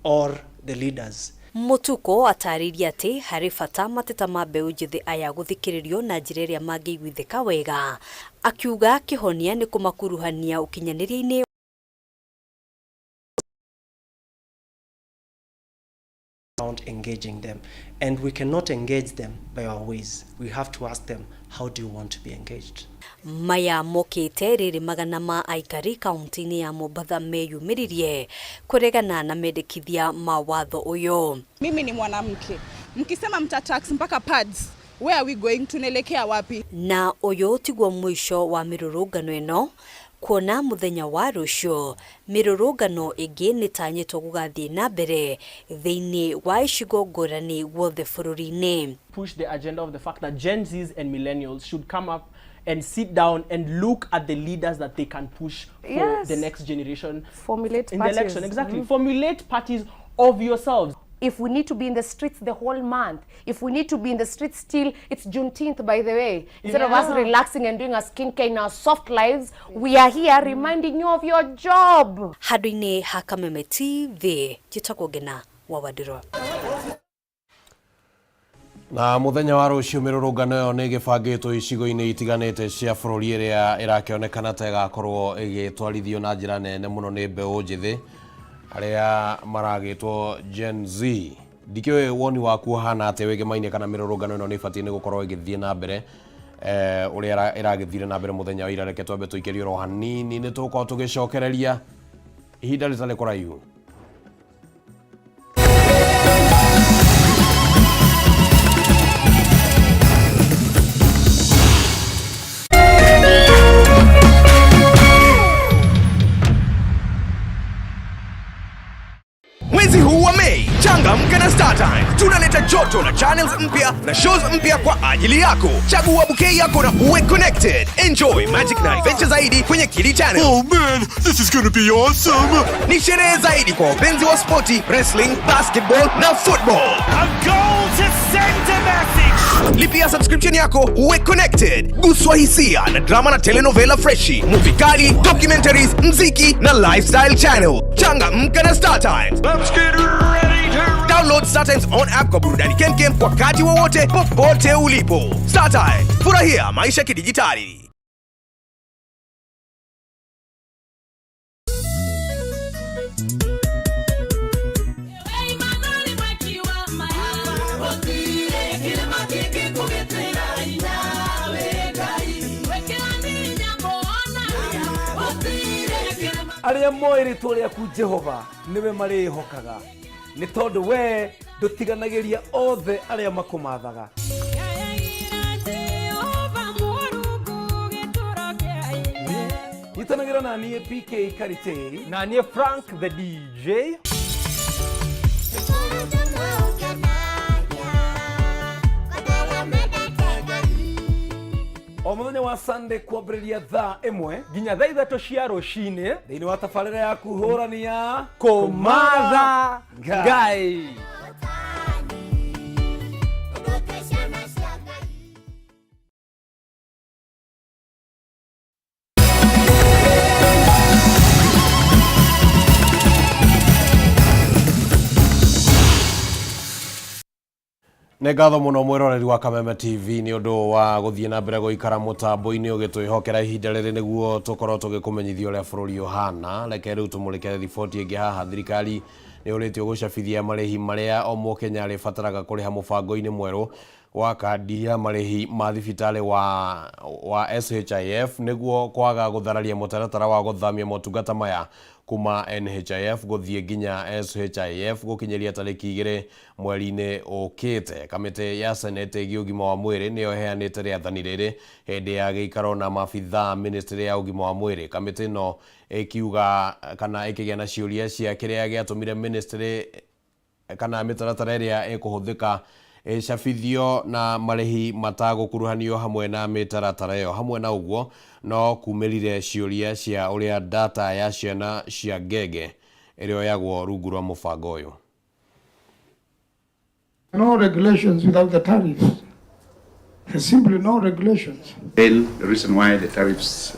or the leaders. Mutuko atarĩirie atĩ harĩ bata mateta ma mbeũ njĩthĩ aya gũthikĩrĩrio na njĩra ĩrĩa mangĩiguithĩka wega, akiuga kĩhonia nĩ kũmakuruhania ũkinyanĩria-inĩ around engaging them, and we cannot engage them by our ways. We have to ask them, how do you want to be engaged? Maya mokĩte rĩrĩ magana ma aikari kaunti-inĩ ya Mombatha meyumĩririe kũregana na mendekithia ma watho ũyũ. Mimi ni mwanamke, mkisema mta tax mpaka pads, where are we going? Tunaelekea wapi? Na ũyũ tiguo mũico wa mĩrũrũngano ĩno, kuona mũthenya wa rũciũ mĩrũrũngano ĩngĩ nĩtanyĩtwo gũgathiĩ na mbere thĩinĩ wa icigo ngũrani guothe bũrũri-inĩ. Push the agenda of the fact that Gen Zs and millennials should come up and sit down and look at the leaders that they can push for the next generation. Formulate in the parties. election, exactly. Formulate parties of yourselves. If we need to be in the streets the whole month, if we need to be in the streets till it's Juneteenth, by the way, instead of us relaxing and doing our skincare in our soft lives, we are here reminding you of your job. Handũ-inĩ ha Kameme TV, njĩtagwo Ngina wa Wandirwa. Na muthenya wa rũciũ mĩrũrũngano ĩyo nĩ ĩgĩbangĩtwo icigo-inĩ itiganĩte cia bũrũri ĩrĩa ĩrakĩonekana ta ĩgakorwo ĩgĩtwarithio na njĩra nene mũno nĩ mbeũ njĩthĩ arĩa maragĩtwo Gen Z. Ndikĩũĩ woni waku ũhana atĩa wĩgemaine kana mĩrũrũngano ĩno nĩ ĩbatiĩ nĩ gũkorwo ĩgĩthiĩ na mbere ũrĩa ĩragĩthire na mbere mũthenya wa ira. Reke twambe tũikĩrie oro hanini, nĩ tũgũkorwo tũgĩcokereria ihinda rĩtarĩ kũraihu. Mwezi huu wa Mei, changamka na StarTimes. Tunaleta Joto na channels mpya na shows mpya kwa ajili yako. Chagua bouquet yako na uwe connected. Enjoy magic na adventure zaidi kwenye Kili Channel. Oh man, this is gonna be awesome! Ni sherehe zaidi kwa wapenzi wa spoti, wrestling, basketball na football. A goal to send a message! Lipia subscription yako uwe connected. Guswa hisia na drama na telenovela freshi, movie kali, documentaries, mziki na lifestyle channel. Changamka na Star Times. Let's get ready to Download Star Times on app kwa burudani kemkem wakati wowote popote ulipo. Star Times, furahia maisha kidijitali. Arĩa moĩ rĩtwa rĩaku Jehova nĩwe marĩĩhokaga, nĩ tondũ wee ndũtiganagĩria othe arĩa makũmathaga. Nyitanagĩra na niĩ PK Karitei na niĩ Frank the DJ. O mũthenya wa Sunday kwambĩrĩria thaa 1 nginya thaa 3 cia rũcinĩ thĩinĩ wa tabarĩra yaku hũrani ya Kũmatha Ngai. Nĩ ngatho mũno mwĩroreri wa Kameme TV nĩ ũndũ wa gũthiĩ na mbere gũikara mũtambo-inĩ ũgĩtwĩhokera ihinda rĩrĩ nĩguo tũkorwo tũgĩkũmenyithia ũrĩa bũrũri ũhana. Reke rĩu tũmũrĩke riboti ĩngĩ haha. Thirikari nĩ ũrĩtio gũcabithia marĩhi marĩa o mũkenya arĩbataraga kũrĩha mũbango-inĩ mwerũ wa kandi ya marĩhi ma thibitarĩ wa SHIF nĩguo kwaga gũthararia mũtaratara wa gũthamia motungata maya kuma NHIF gũthiĩ nginya SHIF gũkinyĩria tarĩki 2 mweri-inĩ ũkĩte. Kamĩtĩ ya Senate ĩgiĩ ũgima wa mwĩrĩ nĩyo ĩheanĩte rĩathani rĩrĩ hĩndĩ ya gĩikaro na maabithaa ministry ya ũgima wa mwĩrĩ. Kamĩtĩ ĩno ĩkiuga kana ĩkĩgĩa na ciũria cia kĩrĩa gĩatũmire ministry kana mĩtaratara ĩrĩa ĩkũhũthĩka ĩcabithio na marĩhi matagũkuruhanio hamwe na mĩtaratara ĩyo. Hamwe na ũguo no kumĩrire ciũria cia ũrĩa data ya ciana cia ngenge ĩrĩoyagwo rungu rwa mũbango ũyũ. No regulations without the tariffs. There's simply no regulations. Then the reason why the tariffs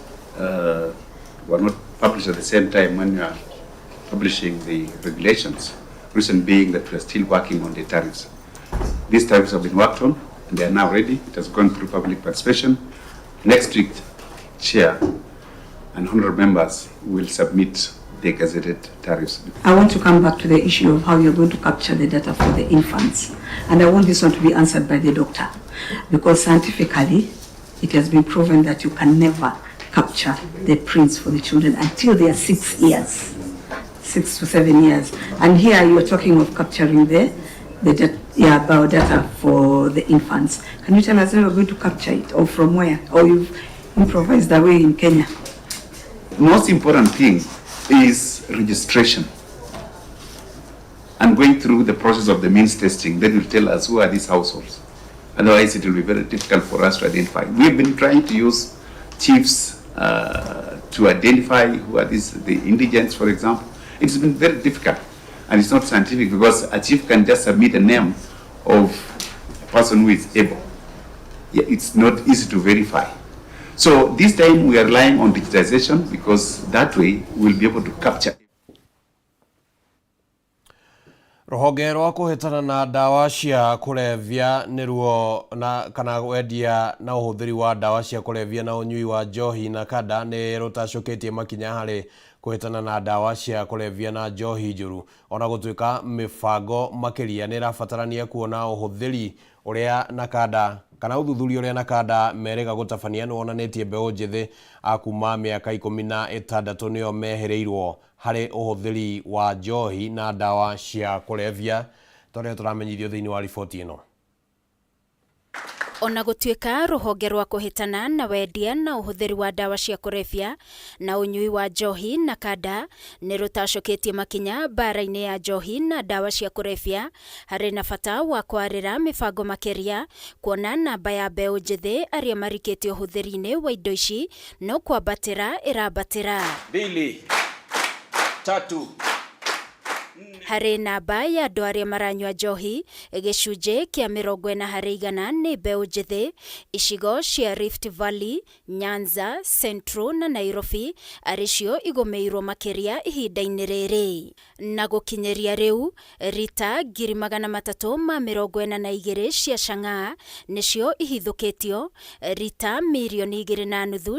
were not published at the same time when you are publishing the regulations, reason being that we are still working on the tariffs. These tariffs have been worked on and they are now ready. It has gone through public participation. Next week, Chair and honorable members will submit the gazetted tariffs. I want to come back to the issue of how you're going to capture the data for the infants. And I want this one to be answered by the doctor, because scientifically, it has been proven that you can never capture the prints for the children until they are 6 years, 6 to 7 years. And here you're talking of capturing the biodata for the infants. Can you tell us how you're going to capture it, or from where, or you've improvised the way in Kenya? Most important thing is registration and going through the process of the means testing. That will tell us who are these households. Otherwise, it will be very difficult for us to identify. We've been trying to use chiefs to identify who are these, the indigents, for example. It's been very difficult, and it's not scientific because a chief can just submit a name of a person who is able. Yeah, it's not easy to verify. So this time we are relying on digitization because that way we'll be able to capture. Rũhonge rwa kũhĩtana na ndawa cia kũrebia nĩruo na kana wendia na ũhũthĩri wa ndawa cia kũrebia na ũnyui wa njohi na kanda nĩ rũtacũkĩtie makinya harĩ kũhĩtana na ndawa cia kũrebia na njohi njũru. Ona gũtuĩka mĩbango makĩria nĩ ĩrabatarania kuona ũhũthĩri ũrĩa na kanda kana ũthuthuria ũrĩa NACADA merĩga gũtabania nĩ wonanĩtie mbeũ njĩthĩ a kuma mĩaka 16 nĩo mehĩrĩirwo harĩ ũhũthĩri wa njohi na ndawa cia kũrebia, ta ũrĩa tũramenyithio thĩinĩ wa riboti ĩno. Ona gũtuĩka rũhonge rwa kũhĩtana na wendia na ũhũthĩri wa ndawa cia kũrebia na ũnyui wa njohi na kanda nĩ rũtacũkĩtie makinya mbara-inĩ ya njohi na ndawa cia kũrebia, harĩ na bata wa kwarĩra mĩbango makĩria kuona namba ya mbeũ njĩthĩ arĩa marikĩte ũhũthĩri-inĩ wa indo ici no kwambatĩra ĩrambatĩra. Mbili, tatu. Harĩ namba ya andũ arĩa maranyua njohi, gĩcunjĩ kĩa 40% nĩ mbeũ njĩthĩ, icigo cia Rift Valley, Nyanza, Central na Nairobi arĩ cio igũmĩirwo makĩria ihinda-inĩ rĩrĩ. Na gũkinyĩria rĩu, rita 342,000 cia chang'aa nĩcio ihithũkĩtio, rita 2.5 mirioni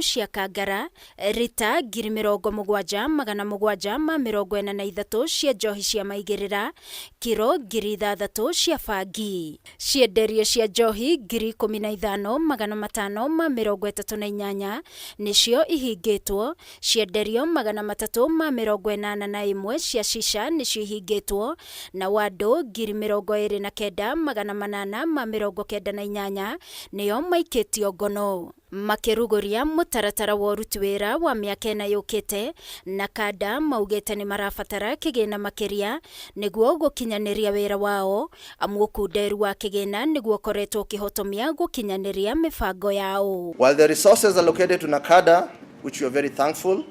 cia kangara, rita 77,743 cia njohi cia maigĩrĩra, kiro 6,000 cia bangi, cienderio cia njohi 15,538 nĩcio ihingĩtwo, cienderio 381 cia shisha nĩcio ihingĩtwo, na andũ 29,898 nĩo maikĩtio ngono. Makĩrugũria mũtaratara wa ũruti wĩra wa mĩaka 4 yũkĩte, na kanda maugĩte nĩ marabatara kĩgĩna makĩria nĩguo gũkinyanĩria wĩra wao, amu ũkunderu wa kĩgĩna nĩguo ũkoretwo ũkĩhotomia gũkinyanĩria mĩbango yao. While the resources allocated to NACADA, which we are very thankful,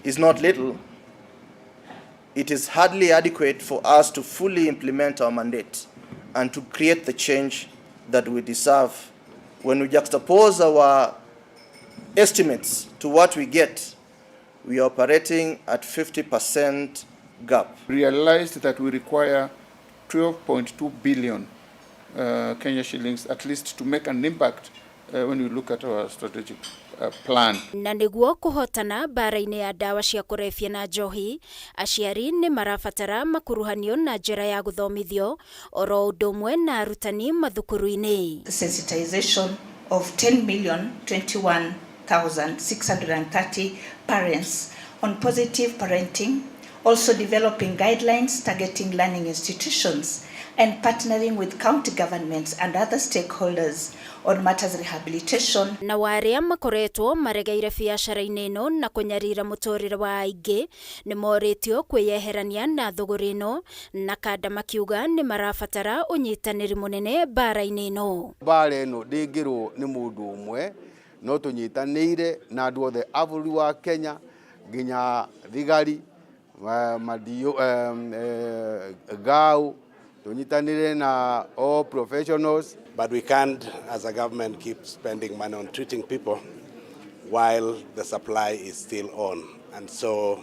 is not little, it is hardly adequate for us to fully implement our mandate and to create the change that we deserve. When we juxtapose our estimates to what we get, we are operating at 50% gap. Realized that we require 12.2 billion Kenya shillings at least to make an impact when we look at our strategic plan. Na nĩguo kũhotana mbara-inĩ ya ndawa cia kũrebia na njohi, aciari nĩ marabatara makuruhanio na njĩra ya gũthomithio oro ũndũ ũmwe na arutani mathukuru-inĩ. Sensitization of 10,021,630 parents on positive parenting, also developing guidelines targeting learning institutions and partnering with county governments and other stakeholders on matters rehabilitation. Na arĩa makoretwo maregeire biacara-inĩ ĩno na kũnyarira mũtũrĩre wa aingĩ nĩ morĩtio kwĩyeherania na thũgũrĩ ĩno, na kanda makiuga nĩ marabatara ũnyitanĩri mũnene mbara-inĩ ĩno. Mbara ĩno ndĩngĩrwo nĩ mũndũ ũmwe, no tũnyitanĩire na andũ othe a bũrũri wa Kenya nginya thigari madio gau tunyitanire na all professionals. But we can't, as a government, keep spending money on treating people while the supply is still on. And so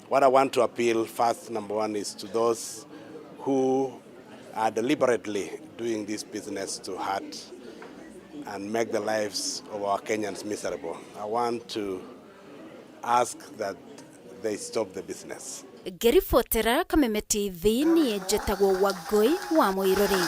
what I want to appeal first, number one, is to those who are deliberately doing this business to hurt and make the lives of our Kenyans miserable. I want to ask that they stop the business. Ngĩribotera Kameme TV niĩ njĩtagwo Wangũi wa Mũirũrĩ.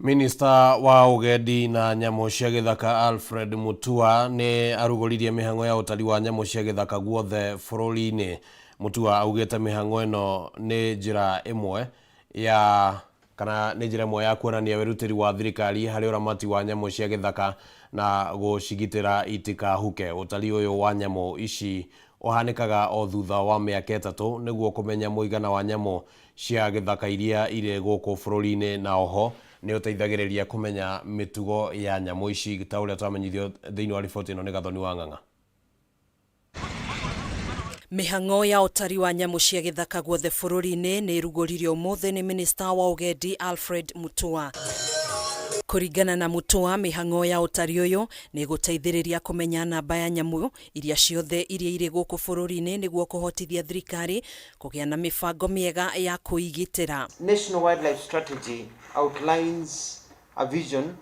Minista wa ũgendi na nyamũ cia gĩthaka Alfred Mutua nĩ arugũririe mĩhang'o ya ũtari wa nyamũ cia gĩthaka guothe bũrũri-inĩ. Mutua augĩte mĩhang'o ĩno nĩ njĩra ĩmwe ya kana nĩ njĩra ĩmwe ya kuonania wĩrutĩri wa thirikari harĩ ũramati wa nyamũ cia gĩthaka na gũcigitĩra itikahuke. Ũtari ũyũ wa nyamũ ici ũhanĩkaga o thutha wa mĩaka 3 nĩguo kũmenya mũigana wa nyamũ cia gĩthaka iria irĩ gũkũ bũrũri-inĩ, na oho nĩ ũteithagĩrĩria kũmenya mĩtugo ya nyamũ ici ta ũrĩa twamenyithio thĩinĩ wa riboti ĩno nĩ Gathoni wa Ng'ang'a. Mĩhang'o ya ũtari wa nyamũ cia gĩthaka guothe bũrũri-inĩ nĩ ĩrugũririo ũmũthĩ nĩ minista wa ũgendi Alfred Mutua. Kũringana na Mutua, mĩhang'o ya ũtari ũyũ nĩ ĩgũteithĩrĩria kũmenya namba ya nyamũ iria ciothe iria irĩ gũkũ bũrũri-inĩ nĩguo kũhotithia thirikari kũgĩa na mĩbango mĩega ya kũigitĩra. National Wildlife Strategy outlines a vision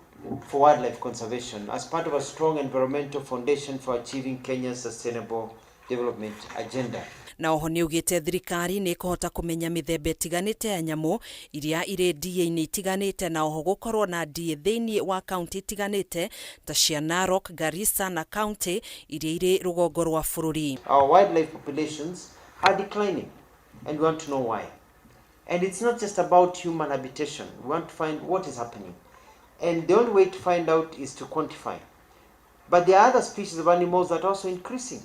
for wildlife conservation as part of a strong environmental foundation for achieving Kenya's sustainable development agenda. Na oho nĩ augĩte thirikari nĩ ĩkũhota kũmenya mĩthemba ĩtiganĩte ya nyamũ iria irĩ ndiĩ-inĩ itiganĩte, na oho gũkorwo na ndiĩ thĩinĩ wa kaunti itiganĩte ta cia Narok, Garissa na kaunti iria irĩ rũgongo rwa bũrũri. Our wildlife populations are declining and we want to know why. And it's not just about human habitation. We want to find what is happening. And the only way to find out is to quantify. But there are other species of animals that are also increasing.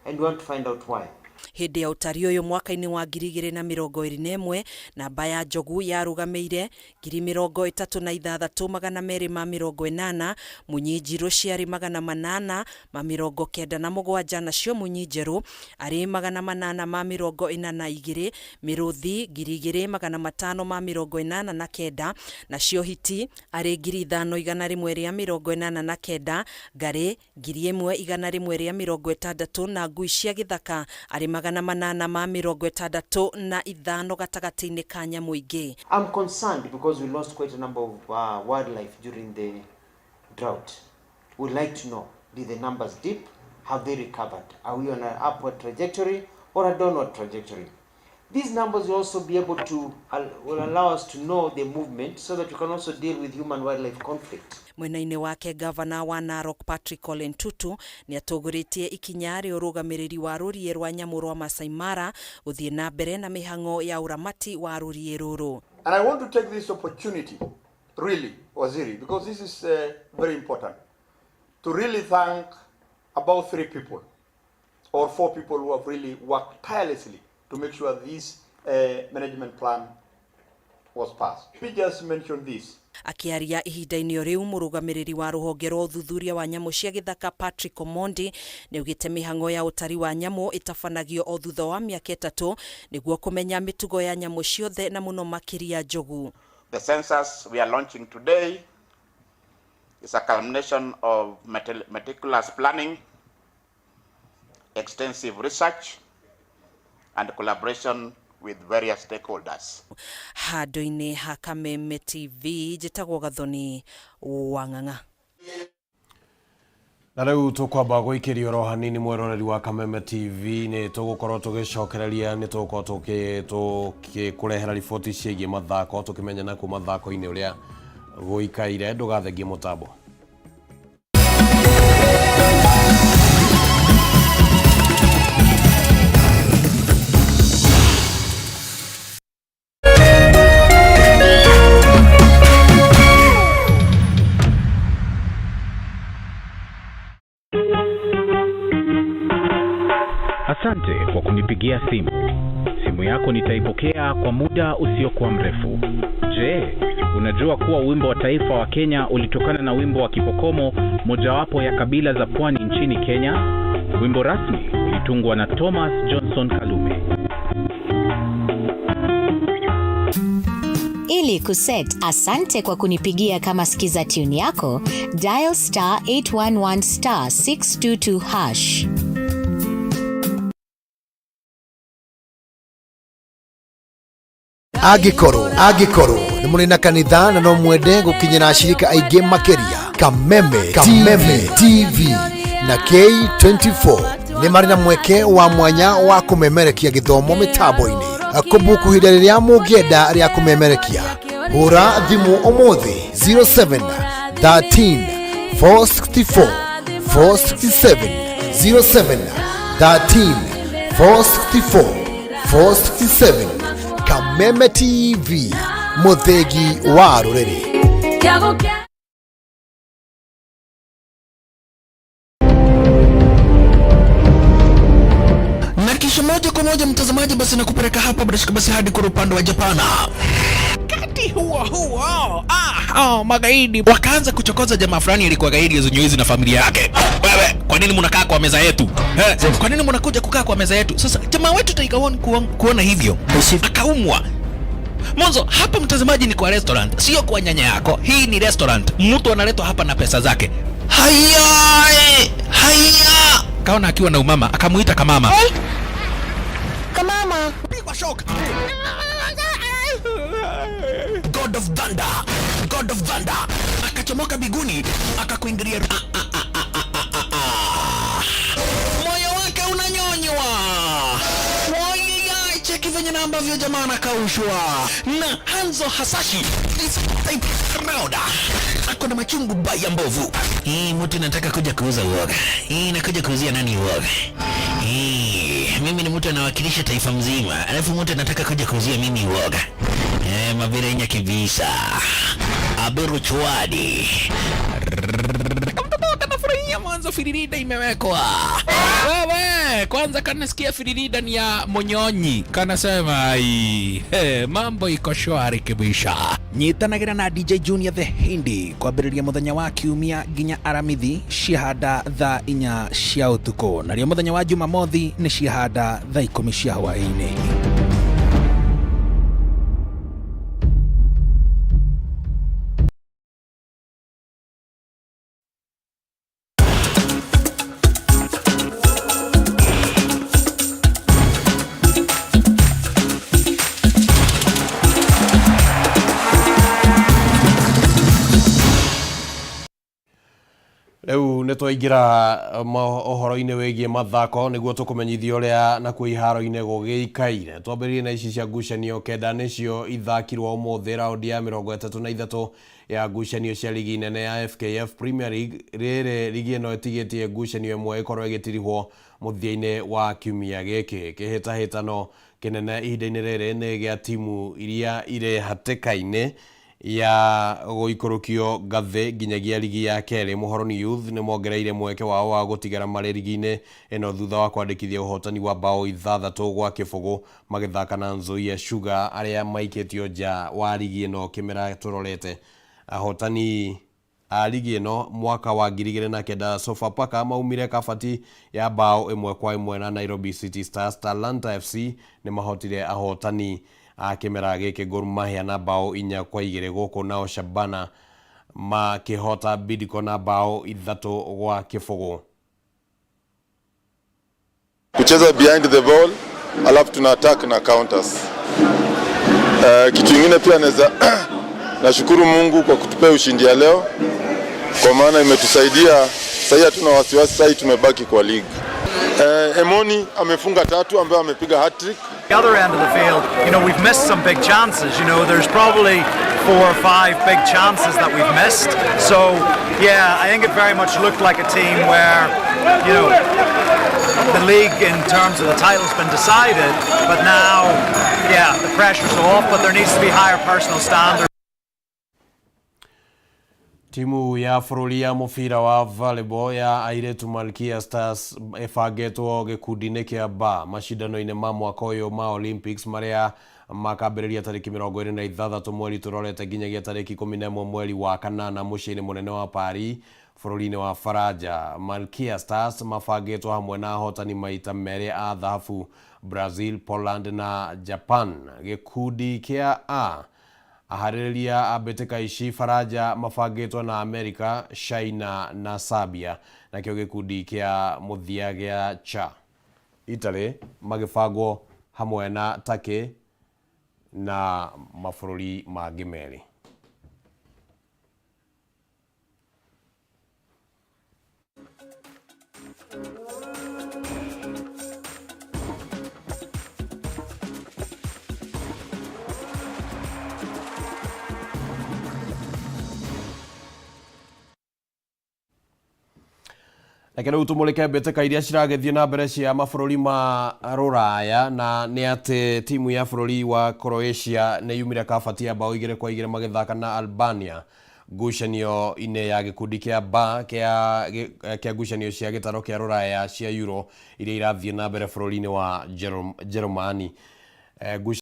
And we want to find out why. Hĩndĩ ya ũtari ũyũ mwaka-inĩ wa 2021, namba ya njogu yarũgamĩire 36,280, munyi njirũ ciarĩ 897, nacio munyi njerũ arĩ 842, mĩrũthi 2589, nacio hiti arĩ 5189, ngarĩ 1160 na ngui cia gĩthaka arĩ 865 gatagatĩ-inĩ ka nyamũ ingĩ. I'm concerned because we lost quite a number of wildlife during the drought. We'd like to know, did the numbers dip? Have they recovered? Are we on an upward trajectory or a downward trajectory? These numbers will also be able to will allow us to know the movement so that we can also deal with human-wildlife conflict. Mwena-inĩ wake, gavana wa Narok Patrick Ole Ntutu nĩ atũgũrĩtie ikinya rĩa ũrũgamĩrĩri wa rũriĩ rwa nyamũ rwa Masai Mara gũthiĩ na mbere na mĩhang'o ya ũramati wa rũriĩ rũrũ. And I want to take this opportunity, really, Waziri, because this is very important, to really thank about three people or four people who have really worked tirelessly to make sure this management plan was passed. Let me just mention this. Akiaria ihinda-inĩ o rĩu, mũrũgamĩrĩri wa rũhonge rwa ũthuthuria wa nyamũ cia gĩthaka Patrick Omondi nĩaugĩte mĩhang'o ya ũtari wa nyamũ ĩtabanagio o thutha wa mĩaka 3 nĩguo kũmenya mĩtugo ya nyamũ ciothe na mũno makĩria njogu. The census we are launching today is a culmination of meticulous planning, extensive research, and collaboration with various stakeholders. Handũ-inĩ ha Kameme TV, njĩtagwo Gathoni wa Ng'ang'a. Na rĩu tũkwamba gũikĩria oro hanini mwĩroreri wa Kameme TV, nĩ tũgũkorwo tũgĩcokereria, nĩ tũgũkorwo tũgĩkũrehera riboti ciĩgiĩ mathako, tũkĩmenya nakuo mathako-inĩ ũrĩa gũikaire. Ndũgathengie mũtambo. Asante kwa kunipigia simu. Simu yako nitaipokea kwa muda usiokuwa mrefu. Je, unajua kuwa wimbo wa taifa wa Kenya ulitokana na wimbo wa Kipokomo, mojawapo ya kabila za pwani nchini Kenya? Wimbo rasmi ulitungwa na Thomas Johnson Kalume. Ili kuset asante kwa kunipigia kama skiza tune yako, dial star 811 star 622 hash. Angĩkorwo nĩ mũrĩ na kanitha na no mwende gũkinyĩra ashirika aingĩ makĩria, Kameme TV na K24 nĩ marĩ na mweke wa mwanya wa kũmemerekia gĩthomo mĩtambo-inĩ. Kũbuku ihinda rĩrĩa mũngĩenda rĩa kũmemerekia, hũra thimũ ũmũthĩ 07 13 464 467, 07 13 464 467. Kameme TV, mũthĩgi wa rũrĩrĩ. Na kisha moja kwa moja mtazamaji, basi nakupeleka hapa bila shaka basi hadi kwa upande wa Japana. Wakati huo huo, magaidi wakaanza kuchokoza jamaa fulani alikuwa gaidi ya na familia yake. Wewe, kwa nini mnakaa kwa meza yetu? Kwa nini mnakuja kukaa kwa meza yetu? Sasa jamaa wetu Tiger One kuona hivyo akaumwa. Mwanzo hapa mtazamaji ni kwa restaurant, sio kwa nyanya yako. Hii ni restaurant. Mtu analetwa hapa na pesa zake. Haya, haya. Kaona akiwa na umama, akamuita kamama. Hey. Kamama. Pigwa shock. God of Thunder, God of Thunder. Akachomoka biguni, akakuingilia. Moyo wake unanyonywa. Cheki venye na ambavyo jamaa anakaushwa. Na Hanzo Hasashi this type round. Ako na machungu baya mbovu. Hii mtu nataka kuja kuuza uoga. Hii nakuja kuuzia nani uoga? Hii Mimi ni mtu anawakilisha taifa mzima, alafu mtu anataka kuja kuuzia mimi uoga. Mabirenya kibisa. Aberu chwadi. Kamtoto kanafurahia mwanzo firirida imewekwa. Wewe, kwanza kanasikia firirida ni ya Monyonyi. Kanasema ai, hey, mambo iko shwari kibisha. Nyitanagira na DJ Junior the Hindi kwambĩrĩria mũthenya wa kiumia nginya aramithi ciahanda thaa 4 cia ũtukũ, narĩo mũthenya wa Jumamothi nĩ ciahanda thaa 10 cia hwaĩ-inĩ. Rĩu nĩ twaingĩra ũhoro-inĩ wĩgiĩ mathako nĩguo tũkũmenyithia ũrĩa nakuo iharo-inĩ gũgĩikaire. Twambĩrĩrie na ici cia ngucanio 9 nĩcio ithakirwo ũmũthĩ raundi ya 33 ya ngucanio cia ligi nene ya FKF Premier League. Rĩrĩ ligi ĩno ĩtigĩtie ngucanio ĩmwe ĩkorwo ĩgĩtirihwo mũthia-inĩ wa kiumia gĩkĩ. Kĩhĩtahĩtano kĩnene ihinda-inĩ rĩrĩ nĩ gĩa timu iria irĩ hatĩka-inĩ ya gũikũrũkio ngathĩ nginyagia ligi ya kerĩ. Muhoroni Youth nĩ mongereire mweke wao wa gũtigara marĩ ligi-inĩ ĩno thutha wa kwandĩkithia ũhotani wa bao 6-0 magĩthaka na Nzoia Sugar arĩa maikĩtio nja wa ligi ĩno kĩmera tũrorete. Ahotani a ligi ĩno mwaka wa 2009 Sofapaka maumire kabati ya bao 1-1 na Nairobi City Stars. Talanta FC nĩ mahotire ahotani a kĩmera gĩkĩ Gor Mahia na bao 4-2 gũkũ nao Shabana makĩhota Bidco na bao 3-0. Kucheza behind the ball alafu tuna attack na counters. Kitu kingine pia naweza nashukuru Mungu kwa kutupea ushindi ya leo, kwa maana imetusaidia sasa, hatuna wasiwasi sasa, tumebaki kwa league. Emoni amefunga 3 ambaye amepiga hat-trick. The other end of the field, you know, we've missed some big chances. You know, there's probably 4 or 5 big chances that we've missed. So, yeah, I think it very much looked like a team where, you know, the league in terms of the title's been decided, but now, yeah, the pressure's off, but there needs to be higher personal standards. Timu ya bũrũri ya mũbira wa volleyball ya airĩtu Malkia Stars ĩbangĩtwo gĩkundi-inĩ kĩa B macindano-inĩ ma mwaka ũyũ ma Olympics marĩa makambĩrĩria tarĩki 26 mweri tũrorete nginyagia tarĩki 11 mweri wa kanana mũciĩ-inĩ mũnene wa Paris bũrũri-inĩ wa Faranja. Malkia Stars mabangĩtwo hamwe na ahotani maita merĩ a thahabu Brazil, Poland na Japan. Gĩkundi kĩa A aharĩrĩria a mbĩtĩka ici Faranja mabangĩtwo na Amerika, China na Serbia. Nakĩo gĩkundi kĩa mũthia gĩa cha Italy magĩbangwo hamwe na Turkey na mabũrũri mangĩ merĩ. Reke rĩu tũmũrĩke mbĩtĩka iria ciragĩthiĩ na mbere cia mabũrũri ma rũraya, na nĩ atĩ timu ya bũrũri wa Croatia nĩ yumire kabati ya bao 2-2 magĩthaka na Albania ngucanio-inĩ ya gĩkundi kĩa B kĩa ngucanio cia gĩtaro kĩa rũraya cia Euro iria irathiĩ na mbere bũrũri-inĩ wa Jerumani.